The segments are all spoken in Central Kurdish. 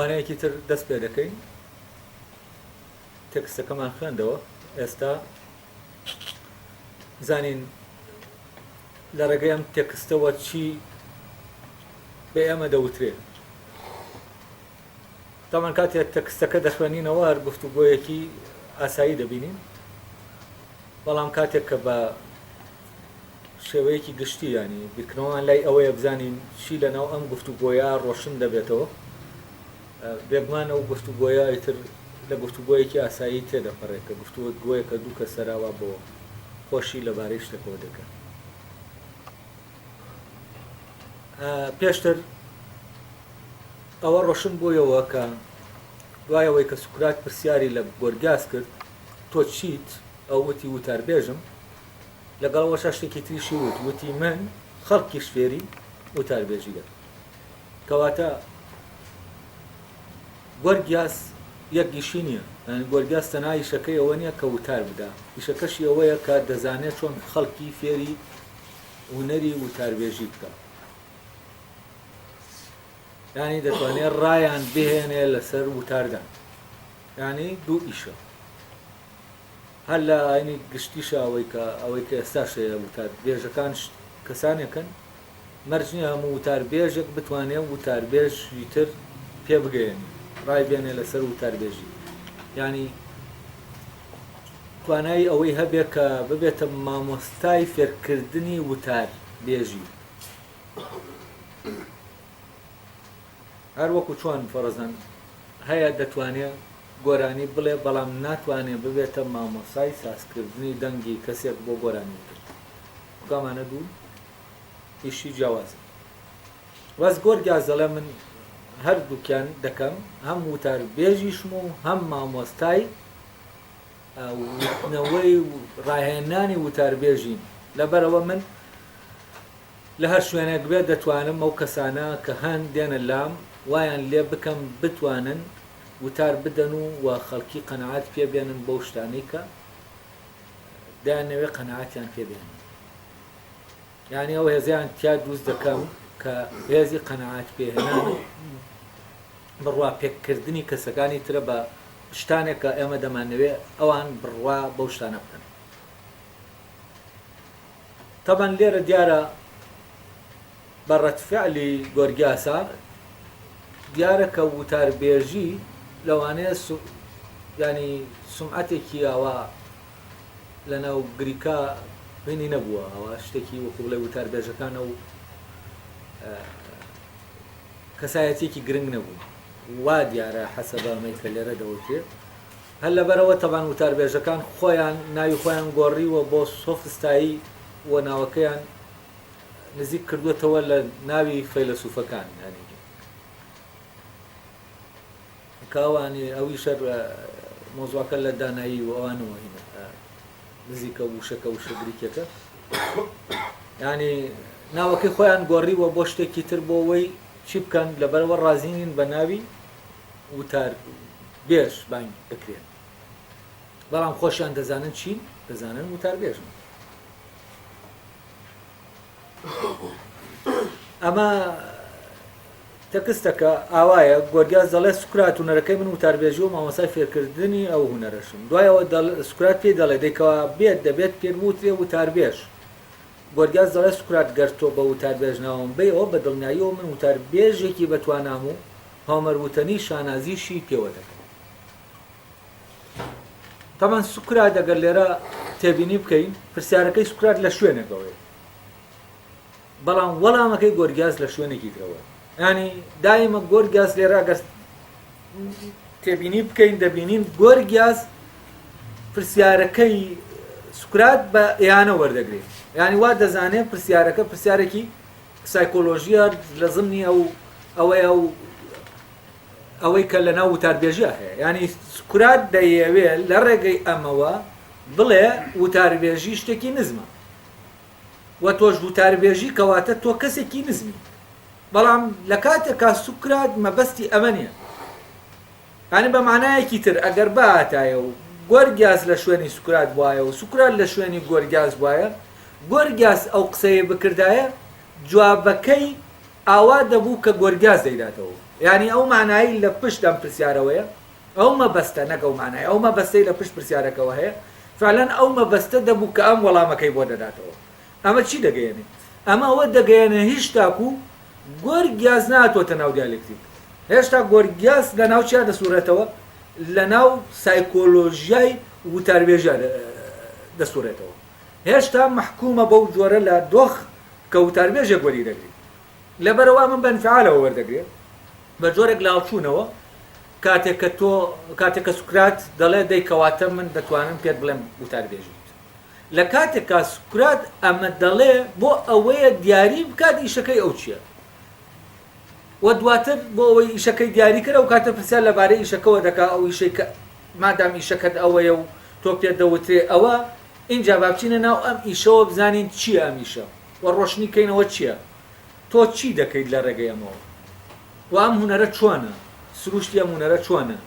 وانەیەکی تر دەست پێ دەکەین تێکستەکەمان خوێندەوە ئێستا زانین لە ڕێگەی ئەم تێکستەوە چی بە ئێمە دەوترێ تاوان کاتێک تەکستەکە دەخوێنینەوە هەر گفتوگۆیەکی ئاسایی دەبینین بەڵام کاتێک کە بە شێوەیەکی گشتی ینی بیرکردنەوەمان لای ئەوەیە بزانین چی لەناو ئەم گفتوگۆیە ڕۆشن دەبێتەوە بێگومان ئەو گفتوگۆیە ئیتر لە گفتوگۆیەکی ئاسایی تێدەپەڕێت کە گفتوگۆیەکە دوو کەس سەراوا بۆ خۆشی لەبارەی شتێکەوە دەکەن. پێشتر ئەوە ڕۆشن بوویەوە کە دوای ئەوەی کە سوکرات پرسیاری لە گۆرگیاس کرد تۆ چیت؟ ئەو وتی وتاربێژم. لەگەڵ ئەوەشا شتێکی تریشی وت، وتی من خەڵکیش فێری وتاربێژی دەکەم. کەواتە گۆرگیاس یەک ئیشی نییە، یانی گۆرگیاس تەنها ئیشەکەی ئەوە نییە کە وتار بدا، ئیشەکەشی ئەوەیە کە دەزانێت چۆن خەڵکی فێری هونەری وتاربێژی بکا. یانی دەتوانێت ڕایان بهێنێ لەسەر وتاردان. یانی دوو ئیشە. هەر لە ئاینی گشتیشا ئەوەی کە ئەوەی کە ئێستاش هەیە وتار بێژەکان کەسانێکن مەرج نییە هەموو وتار بێژێک بتوانێ وتار بێژی تر پێ بگەیەنێ ڕای بێنێ لەسەر وتار بێژی یانی توانایی ئەوەی هەبێ کە ببێتە مامۆستای فێرکردنی وتار بێژی هەر وەکو چۆن فەڕزەن هەیە دەتوانێ گۆرانی بڵێ بەڵام ناتوانێ ببێتە مامۆسای سازکردنی دەنگی کەسێک بۆ گۆرانی وتن چونکە ئەمانە دوو ئیشی جیاوازن بەس گۆرگیاس دەڵێ من هەردووکیان دەکەم هەم وتار بێژیشم و هەم مامۆستای وتنەوەی و ڕاهێنانی وتاربێژیم لەبەرەوە من لە هەر شوێنێک بێت دەتوانم ئەو کەسانە کە هەن دێنە لام وایان لێ بکەم بتوانن وتار بدەن و و خەڵکی قەناعەت پێ بێنن بەو شتانەی کە دەیانەوێ قەناعەتیان پێ بێنن یانی ئەو هێزیان تیا دروست دەکەم کە هێزی قەناعەت پێهێنان و بڕوا پێکردنی کەسەکانی ترە بە شتانێک کە ئێمە دەمانەوێ ئەوان بڕوا بەو شتانە بکەن. تەبعەن لێرە دیارە بە ڕەدفعلی گۆرگیاسا دیارە کە وتاربێژی لەوانەیە ینی سومعەتێکی ئاوا لەناو گریکا بینی نەبووە ئەوە شتێکی وەکو بڵێ وتاربێژەکانە و کەسایەتیەکی گرنگ نەبوو وا دیارە حەسەبە ئەمەی کە لێرە دەوترێت هەر لەبەرئەوە تەبان وتاربێژەکان خۆیان ناوی خۆیان گۆڕیوە بۆ سۆفستایی و ناوەکەیان نزیک کردووەتەوە لە ناوی فەیلەسوفەکان یانی کاوانی ئەوی شەر مۆزوعەکە لە دانایی و ئەوانەوە هینە نزیکە وشەکە وشە گریکەکە ینی ناوەکەی خۆیان گۆڕیوە بۆ شتێکی تر بۆ ئەوەی چی بکەن لەبەرەوە ڕازی نین بە ناوی وتار بێژ بانگ بکرێن بەڵام خۆشیان دەزانن چین دەزانن وتار بێژن ئەمە تەکستەکە ئاوایە گۆرگیاس دەڵێ سوکرات هونەرەکەی من وتاربێژی و مامۆسای فێرکردنی ئەو هونەرەشم دوایەوە سوکرات پێی دەڵێ دەیکەوا بێت دەبێت پێت بوترێ وتاربێژ گۆرگیاس دەڵێ سوکرات گەر تۆ بە وتاربێژ ناوم بەی ئەوە بە دڵنیاییەوە من وتاربێژێکی بەتوانام و هۆمەر وتەنی شانازیشی پێوە دەکەم. تەبعەن سوکرات ئەگەر لێرە تێبینی بکەین پرسیارەکەی سوکرات لە شوێنێکەوەیە بەڵام وەڵامەکەی گۆرگیاس لە شوێنێکی ترەوە ینی دایمە گۆرگیاس لێرە ئەگەر تێبینی بکەین دەبینین گۆرگیاس پرسیارەکەی سوکرات بە ئیهانە وەردەگرێ. یانی وا دەزانێ پرسیارەکە پرسیارێکی سایکۆلۆژییە لە زمنی ئەو ئەوەیە و ئەوەی کە لە ناو وتاربێژیا هەیە. یانی سوکرات دەیەوێ لە ڕێگەی ئەمەوە بڵێ وتاربێژی شتێکی نزمە و تۆش وتاربێژی کەواتە تۆ کەسێکی نزمی. بەڵام لە کاتێکا سوکرات مەبەستی ئەمە نییە. یانی بە مانایەکی تر ئەگەر بهاتایە و گۆرگیاس لە شوێنی سوکرات بوایە و سوکرات لە شوێنی گۆرگیاس بوایە، گۆرگیاس ئەو قسەیەی بکردایە، جوابەکەی ئاوا دەبوو کە گۆرگیاس دەیداتەوە. یانی ئەو مانایەی لە پشت ئەم پرسیارەوەیە، ئەو مەبەستە نەک ئەو مانایە، ئەو مەبەستەی لە پشت پرسیارەکەوە هەیە، فعلەن ئەو مەبەستە دەبوو کە ئەم وەڵامەکەی بۆ دەداتەوە. ئەمە چی دەگەیەنێ؟ ئەمە ئەوە دەگەیەنێ هیشتاکو گۆرگیاس نەهاتووەتە ناو دیالێکتیک. هێشتا گۆرگیاس لە ناو چیا دەسوڕێتەوە؟ لە ناو سایکۆلۆژیای وتاربێژیا دەسوڕێتەوە. هێشتا مەحکومە بەو جۆرە لە دۆخ کە وتاربێژێک وەری دەگرێ. لەبەرئەوە ئەمە بە ئینفعالەوە وەردەگرێ، بە جۆرێک لە هەڵچوونەوە، کاتێک کە تۆ، کاتێک کە سوکرات دەڵێ دەی کەواتە من دەتوانم پێت بڵێم وتاربێژیت. لە کاتێکا سوکرات ئەمە دەڵێ بۆ ئەوەیە دیاری بکات ئیشەکەی ئەو چییە و دواتر بۆ ئەوەی ئیشەکەی دیاری کرد ئەو کاتە پرسیار لەبارەی ئیشەکەوە دەکا ئەو ئیشەی کە مادام ئیشەکەت ئەوەیە و تۆ پێت دەوترێ ئەوە ئینجا با بچینە ناو ئەم ئیشەوە بزانین چییە ئەم ئیشە و ڕۆشنی کەینەوە چییە تۆ چی دەکەیت لە ڕێگەی ئەمەوە و ئەم هونەرە چۆنە؟ سروشتی ئەم هونەرە چۆنە؟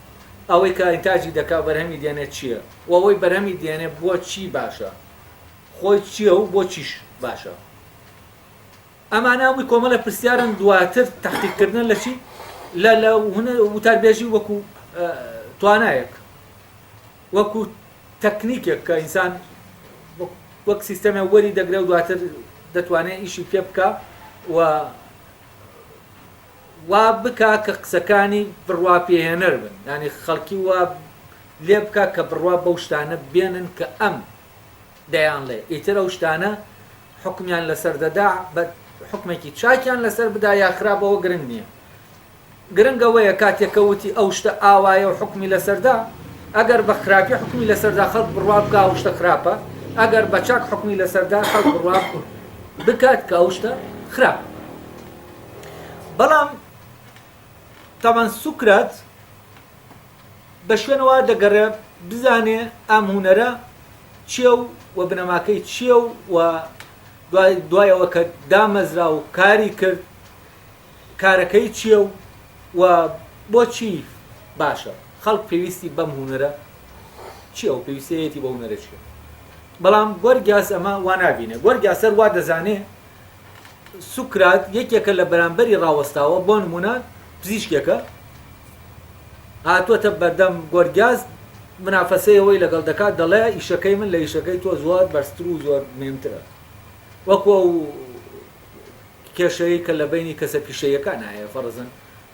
ئەوەی کە ئینتاجی دەکا و بەرهەمی دێنێ چییە؟ و ئەوەی بەرهەمی دێنێ بۆ چی باشە؟ خۆی چییە و بۆ چیش باشە؟ ئەمانە هەمووی کۆمەڵێ پرسیارن دواتر تەحقیقکردنە لە چی؟ لە لە هونەر وتاربێژی وەکوو توانایەک وەکوو تەکنیکێک کە ئینسان وەک سیستەمێک وەری دەگرێ و دواتر دەتوانێ ئیشی پێ بکا و وا بکا کە قسەکانی بڕوا پێهێنەر بن یانی خەڵکی وا لێ بکا کە بڕوا بەو شتانە بێنن کە ئەم دەیانڵێ ئیتر ئەو شتانە حوکمیان لەسەر دەدا بە حوکمێکی چاکیان لەسەر بدا یا خراپ ئەوە گرنگ نییە گرنگ ئەوەیە کاتێک کە وتی ئەو شتە ئاوایە و حوکمی لەسەر دا، ئەگەر بە خراپی حوکمی لەسەر دا خەڵک بڕوا بکا ئەو شتە خراپە، ئەگەر بە چاک حوکمی لەسەر دا خەڵک بڕوا بکات کە ئەو شتە خراپە. بەڵام تەبعەن سوکرات بە شوێنەوە دەگەڕێ بزانێ ئەم هونەرە چییە و و بنەماکەی چییە و و دوای دوای ئەوە کە دامەزرا و کاری کرد کارەکەی چیە و و بۆچی باشە؟ خەڵک پێویستی بەم هونەرە چیە و پێویستەیەتی بەو هونەرە چیە؟ بەڵام گۆرگیاس ئەمە وا نابینێ. گۆرگیاس هەر وا دەزانێ سوکرات یەکێکە لە بەرامبەری ڕاوەستاوە، بۆ نمونە پزیشکێکە هاتووەتە بەردەم گۆرگیاس منافەسەی ئەوەی لەگەڵ دەکات دەڵێ ئیشەکەی من لە ئیشەکەی تۆ زۆر بەرزتر و زۆر مهمترە. وەکو ئەو کێشەی کە لە بەینی کەسە پیشەییەکانا هەیە فەرزەن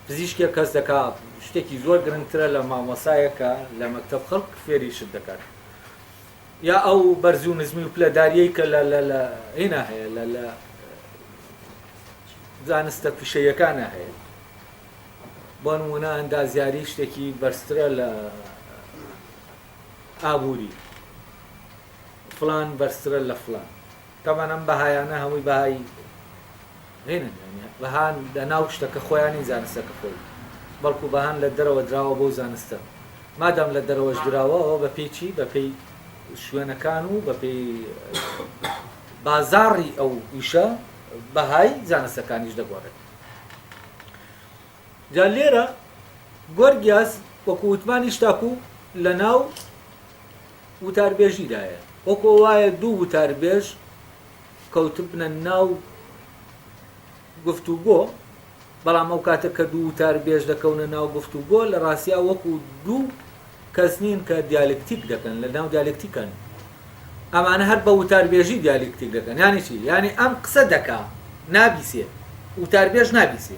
پزیشکێک هەست دەکا شتێکی زۆر گرنگترە لە مامۆسایەک کە لە مەکتەب خەڵک فێری شت دەکات یا ئەو بەرزی و نزمی و پلەداریەی کە لە لە لە هینا هەیە لە لە زانستە پیشەیەکانە هەیە بۆ نمونە ئەندازیاری شتێکی بەرزترە لە ئابووری فلان بەرزترە لە فلان تەبعەن ئەم بەهایانە هەمووی بەهای هێنن یانی بەهان لە ناو شتەکە خۆیان نین زانستەکە خۆی بەڵکو بەهان لە دەرەوە دراوە بەو زانستە مادام لە دەرەوەش دراوە ئەوە بە پێی چی بە پێی شوێنەکان و بە پێی بازاڕی ئەو ئیشە بەهای زانستەکانیش دەگۆڕێت جا لێرە گۆرگیاس وەکو وتمانیش تاکو لە ناو وتاربێژیدایە. وەکو وایە دوو وتاربێژ کەوتبنە ناو گفتوگۆ، بەڵام ئەو کاتە کە دوو وتاربێژ دەکەونە ناو گفتوگۆ لە ڕاستیا وەکو دوو کەس نین کە دیالکتیک دەکەن، لە ناو دیالکتیکن. ئەمانە هەر بە وتاربێژی دیالکتیک دەکەن. یانی چی؟ یانی ئەم قسە دەکا نابیسێ، وتاربێژ نابیسێ.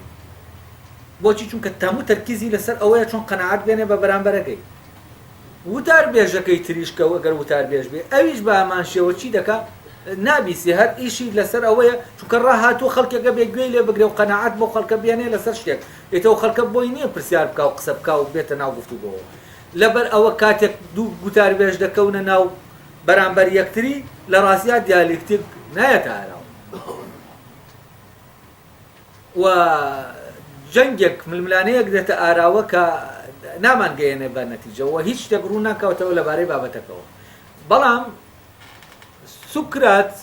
بۆچی؟ چونکە هەموو تەرکیزی لەسەر ئەوەیە چۆن قەناعەت بێنێ بە بەرامبەرەکەی. وتاربێژەکەی تریش کە ئەگەر وتاربێژ بێ ئەویش بە هەمان شێوە چی دەکا نابیسێ هەر ئیشی لەسەر ئەوەیە چونکە ڕاهاتوو خەڵکێکە بێ گوێی لێ بگرێ و قەناعەت بۆ خەڵکە بێنێ لەسەر شتێک ئیتر ئەو خەڵکە بۆی نییە پرسیار بکا و قسە بکا و بێتە ناو گفتوگۆوە لەبەر ئەوە کاتێک دوو گوتاربێژ دەکەونە ناو. بەرامبەر یەکتری، لە ڕاستیا دیالیکتیک نایەتە ئاراوە و جەنگێک، ململانێیەک دێتە ئاراوە کە نامانگەیەنێ بە نەتیجە و هیچ شتێک ڕوون ناکاتەوە لەبارەی بابەتەکەوە. بەڵام سوکرات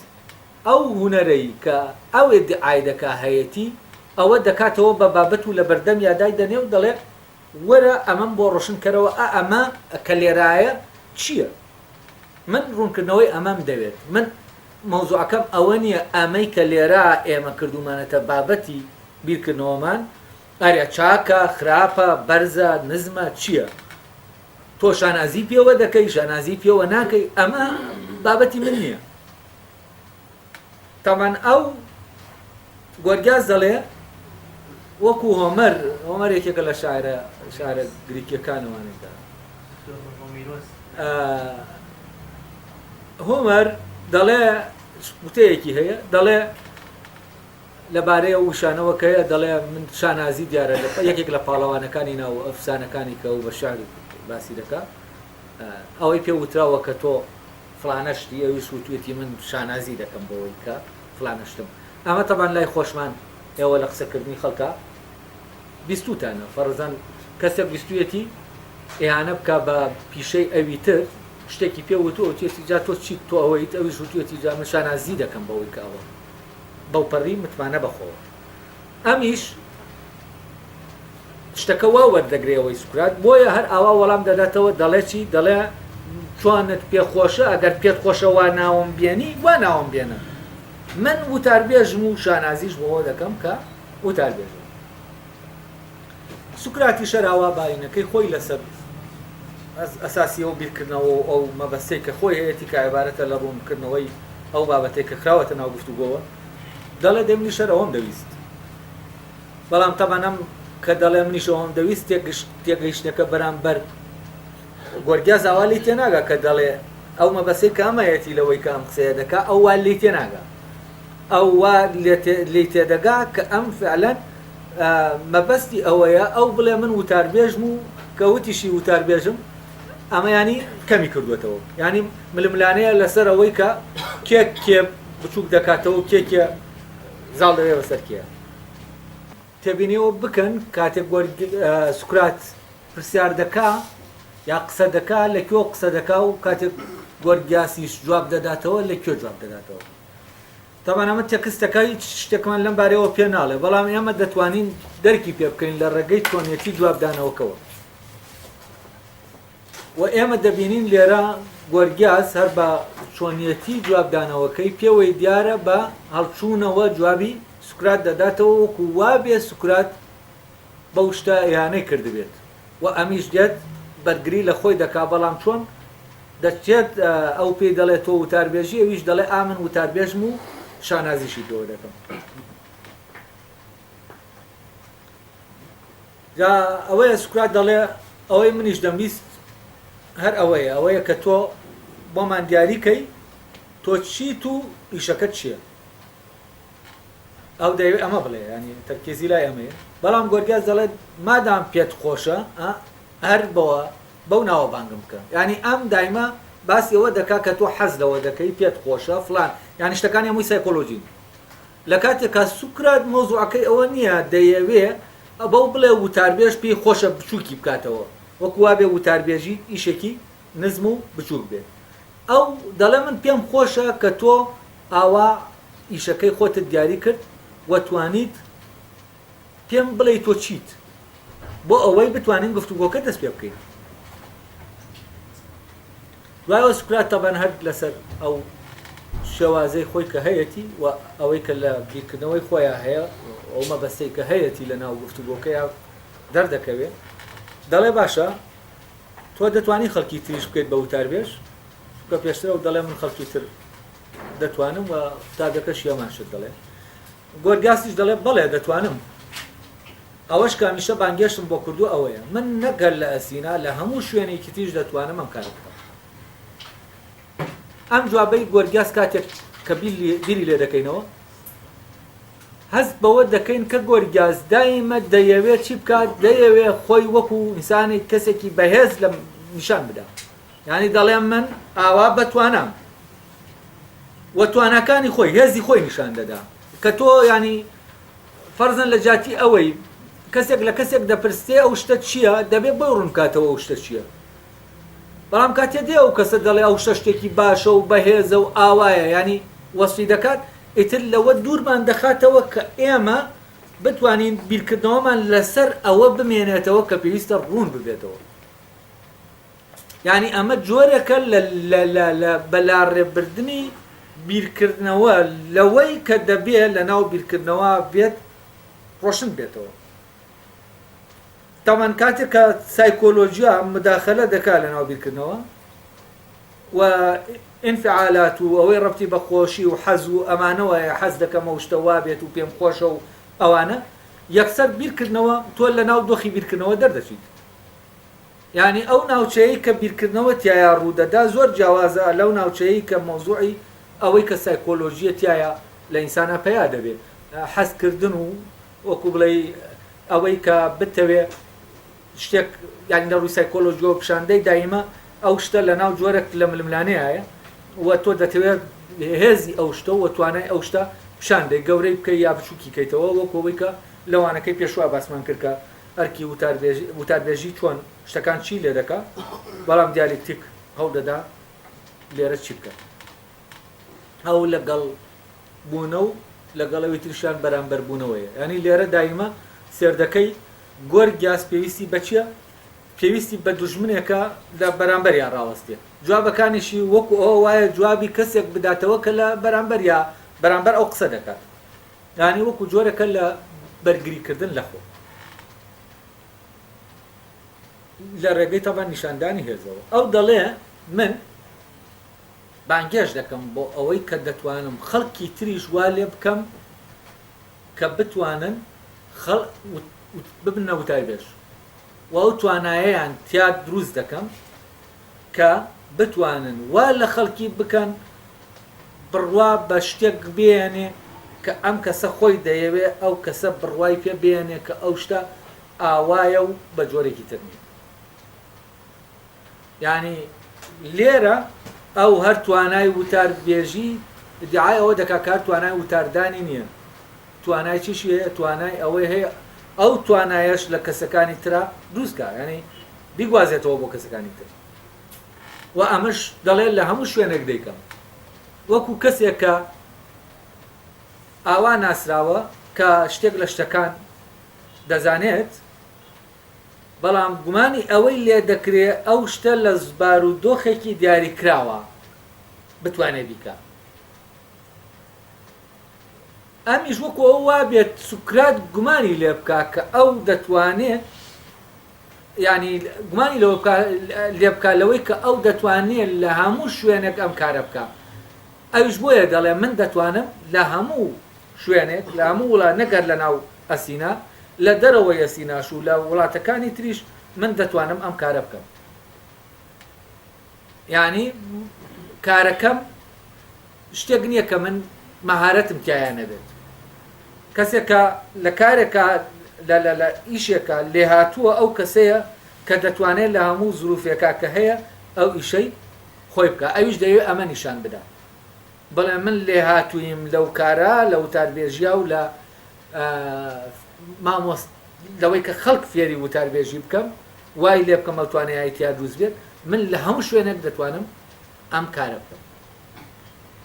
ئەو هونەرەی کە ئەو ئیدعای دەکا هەیەتی، ئەوە دەکاتەوە بە بابەت و لەبەردەمیا دایدەنێ و دەڵێ وەرە ئەمەم بۆ ڕۆشن کەرەوە ئا ئەمە کە لێرایە چییە؟ من ڕوونکردنەوەی ئەمەم دەوێت. من مەوزوعەکەم ئەوە نییە ئەمەی کە لێرە ئێمە کردوومانەتە بابەتی بیرکردنەوەمان، ئاریا چاکە، خراپە، بەرزە، نزمە، چییە؟ تۆ شانازی پێوە دەکەی، شانازی پێوە ناکەی، ئەمە بابەتی من نییە. تەبعەن ئەو گۆرگیاس دەڵێ وەکو هۆمەر، هۆمەر یەکێکە لە شاعرە شاعرە گریکیەکانەوانەی کە هۆمەر دەڵێ وتەیەکی هەیە دەڵێ لەبارەی ئەو وشانەوە کە هەیە دەڵێ من شانازی دیارە لە یەکێک لە پاڵەوانەکانی ناو ئەفسانەکانی کە ئەو بە شعر باسی دەکا ئەوەی پێ وتراوە کە تۆ فڵانە شتی ئەویش وتوێتی من شانازی دەکەم بەوەی کە فڵانە شتم ئەمە تەبان لای خۆشمان ئێوە لە قسەکردنی خەڵکا بیستوتانە فەرزەن کەسێک بیستویەتی ئیهانە بکا بە پیشەی ئەوی تر شتێکی پێ وتووە وتویەتی جا تۆ چیت تۆ ئەوەیت ئەویش وتویەتی جا من شانازی دەکەم بەوەی کە ئەوەم بەوپەڕی متمانە بەخۆوە ئەمیش شتەکە وا وەردەگرێ ئەوەی سوکرات بۆیە هەر ئاوا وەڵام دەداتەوە دەڵێ چی دەڵێ چۆنت پێ خۆشە ئەگەر پێت خۆشە وا ناوم بێنی وا ناوم بێنە من وتاربێژم و شانازیش بەوە دەکەم کە وتاربێژم سوکراتیش هەر ئاوا باینەکەی خۆی لەسەر ئەساسی ئەو بیرکردنەوە و ئەو مەبەستەی کە خۆی هەیەتی کە عیبارەتە لە ڕوونکردنەوەی ئەو بابەتەی کە خراوەتە ناو گفتوگۆوە دەڵێ دەی منیش هەر ئەوەم دەویست بەڵام تەبعەن ئەم کە دەڵێ منیش ئەوەم دەویست تێگەیشتنەکە بەرامبەر گۆرگیاس ئاوا لێی تێناگا کە دەڵێ ئەو مەبەستەی کە ئەمەیەتی لەوەی کە ئەم قسەیە دەکا ئەو وا لێی تێناگا ئەو وا لێی تێدەگا کە ئەم فعلەن مەبەستی ئەوەیە ئەو بڵێ من وتاربێژم و کە وتیشی وتاربێژم ئەمە ینی کەمی کردوێتەوە ینی ململانەیە لەسەر ئەوەی کە کێ کێ بچووک دەکاتەوە کێ کێ زاڵ دەبێ بەسەر کێ. تێبینیەوە بکەن کاتێک سوکرات پرسیار دەکا یا قسە دەکا لە کوێ قسە دەکا و کاتێک گۆرگیاسیش جواب دەداتەوە لە کوێ جواب دەداتەوە. تەبعەن ئەمە تێکستەکە هیچ شتێکمان لەم بارەیەوە پێ ناڵێ، بەڵام ئێمە دەتوانین دەرکی پێ بکەین لە ڕێگەی چۆنیەتی جوابدانەوەکەوە. و ئێمە دەبینین لێرە گۆرگیاس هەر بە چۆنیەتی جوابدانەوەکەی پێوەی دیارە بە هەڵچوونەوە جوابی سوکرات دەداتەوە وەکو وابێ سوکرات بەو شتە ئیهانەی کردبێت و ئەمیش دێت بەرگری لە خۆی دەکا بەڵام چۆن دەچێت ئەو پێی دەڵێ تۆ وتاربێژی ئەویش دەڵێ ئا من وتاربێژم و شانازیشی پێوە دەکەم. جا ئەوەیە سوکرات دەڵێ ئەوەی منیش دەمویست هەر ئەوەیە ئەوەیە کە تۆ بۆمان دیاری کەی تۆ چیت و ئیشەکەت چییە ئەو دەیەوێت ئەمە بڵێ ینی تەرکیزی لای ئەمەیە بەڵام گۆرگیاس دەڵێت مادام پێت خۆشە هەر بەوە بەو ناوە بانگم بکە یانی ئەم دایمە باسی ئەوە دەکا کە تۆ حەز لەوە دەکەی پێت خۆشە فلان یانی شتەکانی هەمووی سایکۆلۆژین لە کاتێکا سوکرات مەوزوعەکەی ئەوە نییە دەیەوێ بەو بڵێ وتاربێژ پێی خۆشە بچووکی بکاتەوە وەکو وابێ وتاربێژی ئیشێکی نزم و بچووک بێ ئەو دەڵێ من پێم خۆشە کە تۆ ئاوا ئیشەکەی خۆتت دیاری کرد و توانیت پێم بڵێی تۆ چیت بۆ ئەوەی بتوانین گفتوگۆکە دەست پێ بکەین. دوایەوە سوکرات تەبەن هەر لەسەر ئەو شێوازەی خۆی کە هەیەتی و ئەوەی کە لە بیرکردنەوەی خۆیان هەیە ئەو مەبەستەی کە هەیەتی لە ناو گفتوگۆکەیان دەردەکەوێ دەڵێ باشە تۆ دەتوانی خەڵکی تریش بکەیت بە وتاربێژ چونکە پێشتر ئەو دەڵێ من خەڵکی تر دەتوانم و قوتابیەکەشی هەمان شت دەڵێ گۆرگاسیش دەڵێ بەڵێ دەتوانم. ئەوەش کە هەمیشە بانگێشتم بۆ کردووە ئەوەیە، من نەک هەر لە ئەسینا، لە هەموو شوێنێکی تریش دەتوانم ئەم کارە بکەم. ئەم جوابەی گۆرگیاس کاتێک کە بیری لێ دەکەینەوە، هەست بەوە دەکەین کە گۆرگیاس دایمە دەیەوێت چی بکات، دەیەوێت خۆی وەکو ئینسانێک کەسێکی بەهێز لە نیشان بدا. یانی دەڵێ من ئاوا بەتوانام و تواناکانی خۆی هێزی خۆی نیشان دەدا کە تۆ ینی فەرزەن لە جیاتی ئەوەی کەسێک لە کەسێک دەپرسێ ئەو شتە چییە دەبێ بۆی ڕوون بکاتەوە ئەو شتە چییە بەڵام کاتێ دێ ئەو کەسە دەڵێ ئەو شتە شتێکی باشە و بەهێزە و ئاوایە ینی وەسفی دەکات ئیتر لەوە دوورمان دەخاتەوە کە ئێمە بتوانین بیرکردنەوەمان لەسەر ئەوە بمێنێتەوە کە پێویستە ڕوون ببێتەوە. یانی ئەمە جۆرێکە لە لە لە لە بەلاڕێبردنی بیرکردنەوە لەوەی کە دەبێ لەناو بیرکردنەوە بێت ڕۆشن بێتەوە. تەبعەن کاتێک کە سایکۆلۆژیا مداخلە دەکا لەناو بیرکردنەوە و ئینفعالات و ئەوەی ڕەبتی بە خۆشی و حەز و ئەمانەوە هەیە حەز دەکەم ئەو شتە وابێت و پێم خۆشە و ئەوانە یەکسەر بیرکردنەوە تۆ لەناو دۆخی بیرکردنەوە دەردەچیت. یانی ئەو ناوچەیەی کە بیرکردنەوە تیایا ڕوودەدا زۆر جیاوازە لەو ناوچەیەی کە مەوزوعی ئەوەی کە سایکۆلۆژییە تیایا لە ئینسانا پەیا دەبێ. حەزکردن و وەکوو بڵێی ئەوەی کە بتەوێ شتێک یانی لە ڕووی سایکۆلۆژیەوە پیشان دەی دایمە ئەو شتە لە ناو جۆرێک لە ململانێیایە و تۆ دەتەوێ هێزی ئەو شتە و توانای ئەو شتە پیشان دەی گەورەی بکەی یا بچووکی کەیتەوە وەکوو ئەوەی کە لەوانەکەی پێشوا باسمان کرد کە ئەرکی وتاربێژی چۆن شتەکان چی لێ دەکا، بەڵام دیالێکتیک هەوڵ دەدا لێرە چی بکات؟ ئەو لەگەڵ بوونە و لەگەڵ ئەوی تریشیان بەرامبەر بوونەوەیە. یانی لێرە دایمە سێردەکەی گۆرگیاس پێویستی بە چییە؟ پێویستی بە دوژمنێکە لە بەرامبەریا ڕاوەستێ. جوابەکانیشی وەکو ئەوە وایە جوابی کەسێک بداتەوە کە لە بەرامبەریا بەرامبەر ئەو قسە دەکات. یانی وەکو جۆرێکە لە بەرگریکردن لە خۆ لە ڕێگەی تەبعەن نیشاندانی هێزەوە. ئەو دەڵێ من بانگێشت دەکەم بۆ ئەوەی کە دەتوانم خەڵکی تریش وا لێ بکەم کە بتوانن خەڵ ببنە وتاربێژ و ئەو توانایەیان تیا دروست دەکەم کە بتوانن وا لە خەڵکی بکەن بڕوا بە شتێک بێنێ کە ئەم کەسە خۆی دەیەوێ ئەو کەسە بڕوای پێ بێنێ کە ئەو شتە ئاوایە و بە جۆرێکی تر نیە. یانی لێرە ئەو هەر توانای وتار بێژی ئیدعای ئەوە دەکا کە هەر توانای وتاردانی نیە توانای چیشی هەیە توانای ئەوەی هەیە ئەو توانایەش لە کەسەکانی ترا دروست کا یانی بیگوازێتەوە بۆ کەسەکانی تر. و ئەمەش دەڵێت لە هەموو شوێنێک دەیکەم وەکو کەسێک کە ئاوا ناسراوە کە شتێک لە شتەکان دەزانێت بەڵام گومانی ئەوەی لێ دەکرێ ئەو شتە لە بارودۆخێکی دیاریکراوە بتوانێ بیکا ئەمیش وەکو ئەو وابێت سوکرات گومانی لێ بکا کە ئەو دەتوانێ یانی گومانی لەوە بکا لێ بکا لەوەی کە ئەو دەتوانێ لە هەموو شوێنێک ئەم کارە بکا ئەویش بۆیە دەڵێ من دەتوانم لە هەموو شوێنێک لە هەموو وڵات نەک هەر لە ناو ئەسینا لە دەرەوەی ئەسیناش و لە وڵاتەکانی تریش من دەتوانم ئەم کارە بکەم یانی کارەکەم شتێک نییە کە من مەهارەتم تیایا نەبێت. کەسێک کە لە کارێکا لە لە لە ئیشێکا لێهاتووە ئەو کەسەیە کە دەتوانێت لە هەموو زروفێکا کە هەیە ئەو ئیشەی خۆی بکا. ئەویش دەیەوێت ئەمە نیشان بدا. بڵێ من لێهاتوویم لەو کارە، لە وتاربێژیا و لە مامۆست لەوەی کە خەڵک فێری وتاربێژی بکەم، وای لێ بکەم ئەو توانایەی تیا دروست بێت. من لە هەموو شوێنێک دەتوانم ئەم کارە بکەم.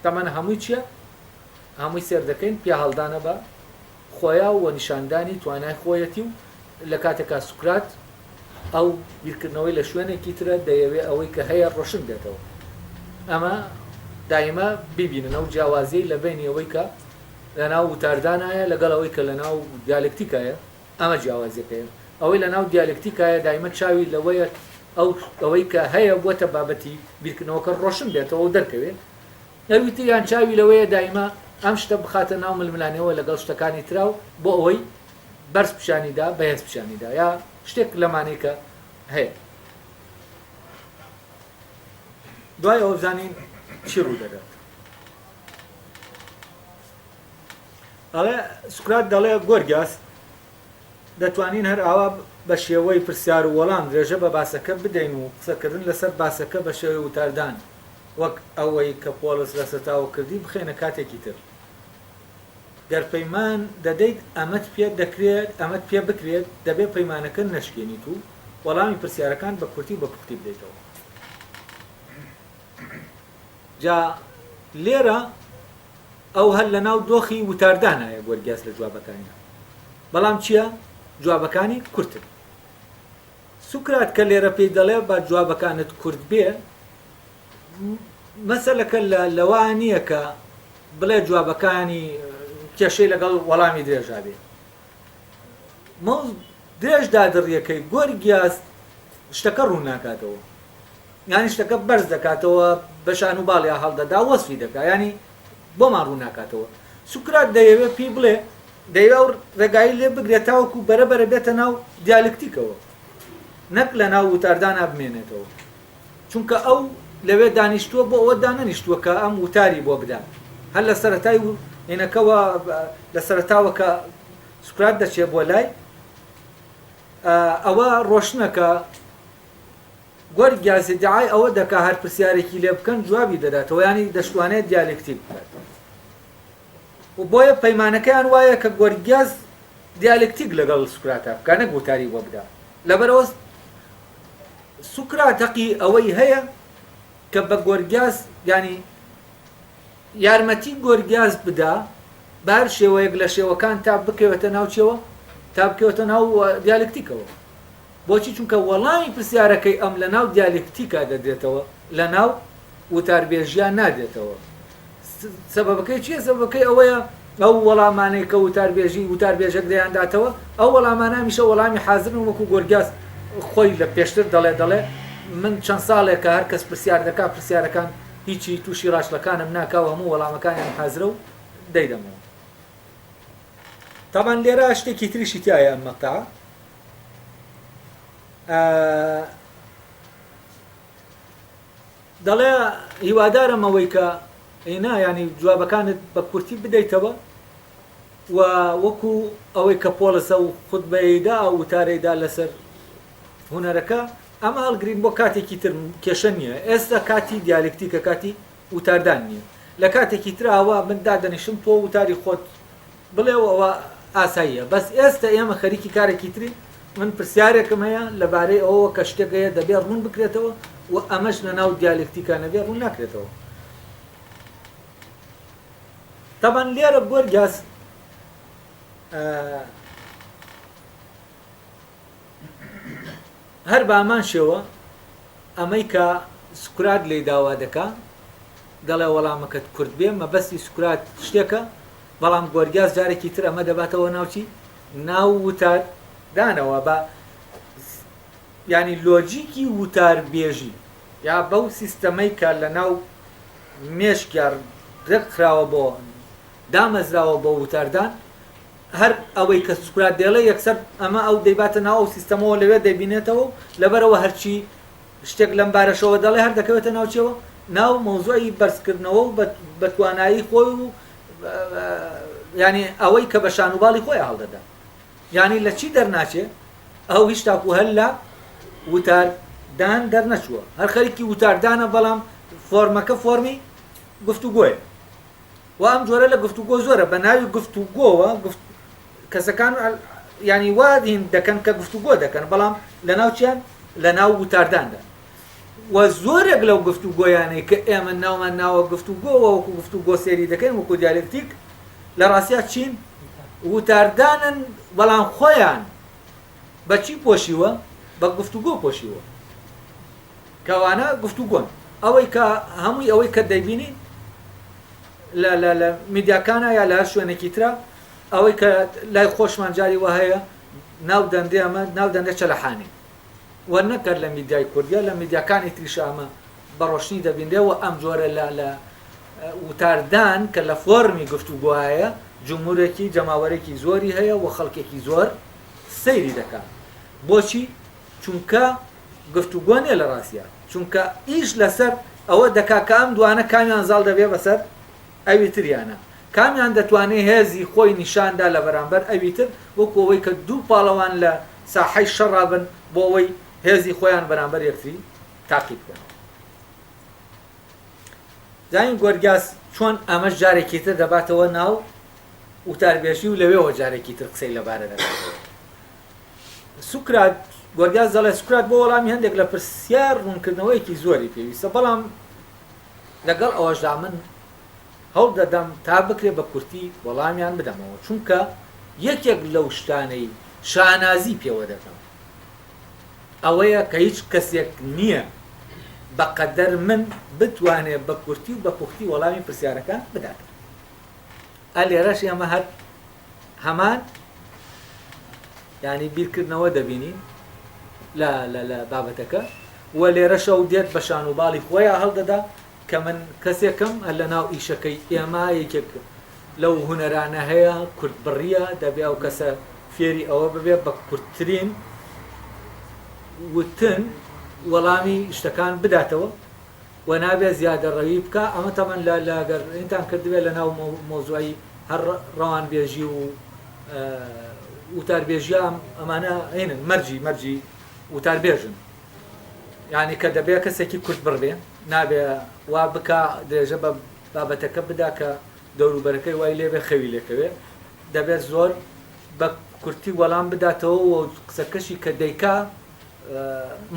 تەمەن هەمووی چیە؟ هەمووی سێر دەکەین پیاهەڵدانە بە خۆیا و نیشاندانی توانای خۆیەتی و لە کاتێکا سوکرات ئەو بیرکردنەوەی لە شوێنێکی ترە دەیەوێ ئەوەی کە هەیە ڕۆشن بێتەوە ئەمە دایمە بیبینن ئەو جیاوازیەی لە بەینی ئەوەی کە لەناو وتاردانایە لەگەڵ ئەوەی کە لەناو دیالکتیکایە ئەمە جیاوازیەکەیە. ئەوەی لەناو دیالکتیکایە دایمە چاوی لەوەیە ئەو ئەوەی کە هەیە بووەتە بابەتی بیرکردنەوەکە ڕۆشن بێتەوە و دەرکەوێ. ئەوی تریان چاوی لەوەیە دایمە ئەم شتە بخاتە ناو ململانێوە لەگەڵ شتەکانی ترا و بۆ ئەوەی بەرز پیشانی دا، بەهێز پیشانی دا یا شتێک لەمانەی کە هەیە. دوای ئەوە بزانین چی ڕوو دەدات. ئەڵێ سوکرات دەڵێ گۆرگیاس دەتوانین هەر ئاوا بە شێوەی پرسیار و وەڵام درێژە بە باسەکە بدەین و قسەکردن لەسەر باسەکە بە شێوەی وتاردان وەک ئەوەی کە پۆڵس لە سەتاوە کردی بخەینە کاتێکی تر. گەر پەیمان دەدەیت ئەمەت پێ دەکرێت ئەمەت پێ بکرێت دەبێ پەیمانەکە نەشکێنیت و وەڵامی پرسیارەکان بە کورتی و بە پوختی بدەیتەوە. جا لێرە ئەو هەر لە ناو دۆخی وتاردانایە گۆرگیاس لە جوابەکانیا بەڵام چییە جوابەکانی کورتن. سوکرات کە لێرە پێی دەڵێ با جوابەکانت کورت بێ مەسەلەکە لە لەوە نییە کە بڵێ جوابەکانی کێشەی لەگەڵ وەڵامی درێژا بێ مەوز درێژ دادڕیەکەی گۆرگیاس شتەکە ڕوون ناکاتەوە یانی شتەکە بەرز دەکاتەوە بە شان و باڵیا هەڵدەدا وەسفی دەکا یانی بۆمان ڕوون ناکاتەوە سوکرات دەیەوێت پێی بڵێ دەیەوێت ئەو ڕێگایی لێ بگرێت تاوەکو بەرە بەرە بێتە ناو دیالکتیکەوە نەک لە ناو وتاردانا بمێنێتەوە چونکە ئەو لەوێ دانیشتووە بۆ ئەوە دانەنیشتووە کە ئەم وتاری بۆ بدا هەر لە سەرەتای هینەکەوە لە سەرەتاوە کە سوکرات دەچێت بۆ لای ئەوە ڕۆشنە کە گۆرگیاس ئیدعای ئەوە دەکا هەر پرسیارێکی لێ بکەن جوابی دەداتەوە یانی دەشتوانێت دیالێکتیک بکات و بۆیە پەیمانەکەیان وایە کە گۆرگیاس دیالێکتیک لەگەڵ سوکراتا بکا نەک وتاری بۆ بدا لەبەرئەوە سوکرات هەقی ئەوەی هەیە کە بە گۆرگیاس یانی یارمەتی گۆرگیاس بدا بە هەر شێوەیەک لە شێوەکان تا بکەوێتە ناو چیەوە تا بکەوێتە ناو دیالکتیکەوە بۆچی؟ چونکە وەڵامی پرسیارەکەی ئەم لە ناو دیالێکتیکا دەدرێتەوە، لە ناو وتاربێژیا نادرێتەوە. سەبەبەکەی چییە؟ سەبەبەکەی ئەوەیە ئەو وەڵامانەی کە وتاربێژی وتاربێژەک دەیانداتەوە، ئەو وەڵامانە هەمیشە وەڵامی حازرن وەکوو گۆرگیاس خۆی لە پێشتر دەڵێ دەڵێ من چەند ساڵێکە هەر کەس پرسیار دەکا پرسیارەکان هیچی تووشی ڕاچڵەکانم ناکا و هەموو وەڵامەکانیان حازرە و دەیدەمەوە. تەبعەن لێرە شتێکی تریشی تیایە ئەم مەقتەعە. دەڵێ هیوادارم ئەوەی کە ئینا ینی جوابەکانت بە کورتی بدەیتەوە و وەکو ئەوەی کە پۆڵسە و خودبەیدا ئەو وتارەیدا لەسەر هوەرەکە ئەمە هەڵگرین بۆ کاتێکی تر کێشە نییە ئێستا کاتی دیالکتیکە کاتی وتاردان نییە لە کاتێکی تراوە من دادەنیشم تۆ وتاری خۆت بڵێ و ئەوە ئاساییە بەس ئێستە ئێمە خەریکی کارێکی ترین من پرسیارێکم هەیە لەبارەی ئەوەوە کە شتێک هەیە دەبێ ڕوون بکرێتەوە و ئەمەش لە ناو دیالێکتیکا نەبێ ڕوون ناکرێتەوە تەبەن لێرە گۆرگیاس هەر بە هەمان شێوە ئەمەی کە سوکرات لێی داوا دەکا دەڵێ وەڵامەکەت کورت بێ مەبەستی سوکرات شتێکە بەڵام گۆرگیاس جارێکی تر ئەمە دەباتەوە ناو چی ناو وتار دانەوە بە ینی لۆجیکی وتار بێژی یا بەو سیستەمەی کە لە ناو مێشکیا ڕێکخراوە بۆ دامەزراوە بۆ وتاردان هەر ئەوەی کە سوکرات دەیڵێ یەکسەر ئەمە ئەو دەیباتە ناو ئەو سیستەمەوە لەوێ دەیبینێتەوە و لەبەرئەوە هەرچی شتێک لەم بارەشەوە دەڵێ هەر دەکەوێتە ناو چیەوە ناو مەوزوعی بەرزکردنەوە و بە توانایی خۆی و یانی ئەوەی کە بە شان و باڵی خۆی هەڵدەدا یانی لە چی دەرناچێ ئەو هیچ تاکو هەر لە وتاردان دەرنەچووە هەر خەریکی وتاردانە بەڵام فۆرمەکە فۆرمی گفتوگۆیە و ئەم جۆرە لە گفتوگۆ زۆرە بە ناوی گفتوگۆوە گفت کەسەکان ینی وا هین دەکەن کە گفتوگۆ دەکەن بەڵام لە ناوچیان لە ناو وتارداندا و زۆرێک لەو گفتوگۆیانەی کە ئێمە ناومان ناوە گفتوگۆوە وەکو گفتوگۆ سێری دەکەین وەکو دیالکتیک لە ڕاستیا چین وتاردانن بەڵام خۆیان بەچی پۆشیوە بە گفتوگۆ پۆشیوە کەوانە گفتوگۆن ئەوەی کە هەمووی ئەوەی کە دەیبینین لە لە لە میدیاکانە یا لە هەر شوێنێکی ترە ئەوەی کە لای خۆشمان جاری وە هەیە ناو دەندێ ئەمە ناو دەندێ چەلەحانی و نەکەر لە میدیای کوردیا لە میدیاکانی تریشە ئەمە بە ڕۆشنی دەبینرێ و ئەم جۆرە لە لە وتاردان کە لە فۆرمی گفتوگۆایە جمهورێکی جەماوەرێکی زۆری هەیە و خەڵکێکی زۆر سەیری دەکا بۆچی چونکە گفتوگۆ نیە لە ڕاستیا چونکە ئیش لەسەر ئەوە دەکا کە ئەم دوانە کامیان زاڵ دەبێ بەسەر ئەوی تریانە کامیان دەتوانێ هێزی خۆی نیشاندا لە بەرامبەر ئەوی تر وەکو ئەوەی کە دوو پاڵەوان لە ساحەی شەڕا بن بۆ ئەوەی هێزی خۆیان بەرامبەر یەکتری تاقی بکەنەوە. زانین گۆرگیاس چۆن ئەمەش جارێکی تر دەباتەوە ناو وتاربێژی و لەوێوە جارێکی تر قسەی لەبارە دەکاتەوە. سوکرات، گۆرگیاس دەڵێ سوکرات بۆ وەڵامی هەندێک لە پرسیار ڕوونکردنەوەیەکی زۆری پێویستە، بەڵام لەگەڵ ئەوەشدا من هەوڵ دەدەم تا بکرێ بە کورتی وەڵامیان بدەمەوە، چونکە یەکێک لەو شتانەی شانازی پێوە دەکەم ئەوەیە کە هیچ کەسێک نییە بە قەدەر من بتوانێ بە کورتی و بە پوختی وەڵامی پرسیارەکان بداتەوە. ئە لێرەش ئێمە هەر هەمان یانی بیرکردنەوە دەبینین لە لە لە بابەتەکە و لێرەشەو دێت بە شان و باڵی خۆیا هەڵدەدا کە من کەسێکم هەر لە ناو ئیشەکەی ئێمە یەکێک لەو هونەرانە هەیە کورت بڕیە دەبێ ئەو کەسە فێری ئەوە ببێ بە کورتترین وتن وەڵامی شتەکان بداتەوە و نابێ زیادەڕەوی بکا ئەمە تەبعەن لە لە گەر ئینتان کردبێ لە ناو مەوزوعی هەر ڕەوانبێژی و وتاربێژیا ئەمانە هینن مەرجی مەرجی وتاربێژن یعنی کە دەبێ کەسێکی کورت بڕ بێ نابێ وا بکا درێژە بە بابەتەکە بدا کە دەوروبەرەکەی وای لێبێ خەوی لێکەوێ دەبێت زۆر بە کورتی وەڵام بداتەوە و قسەکەشی کە دەیکا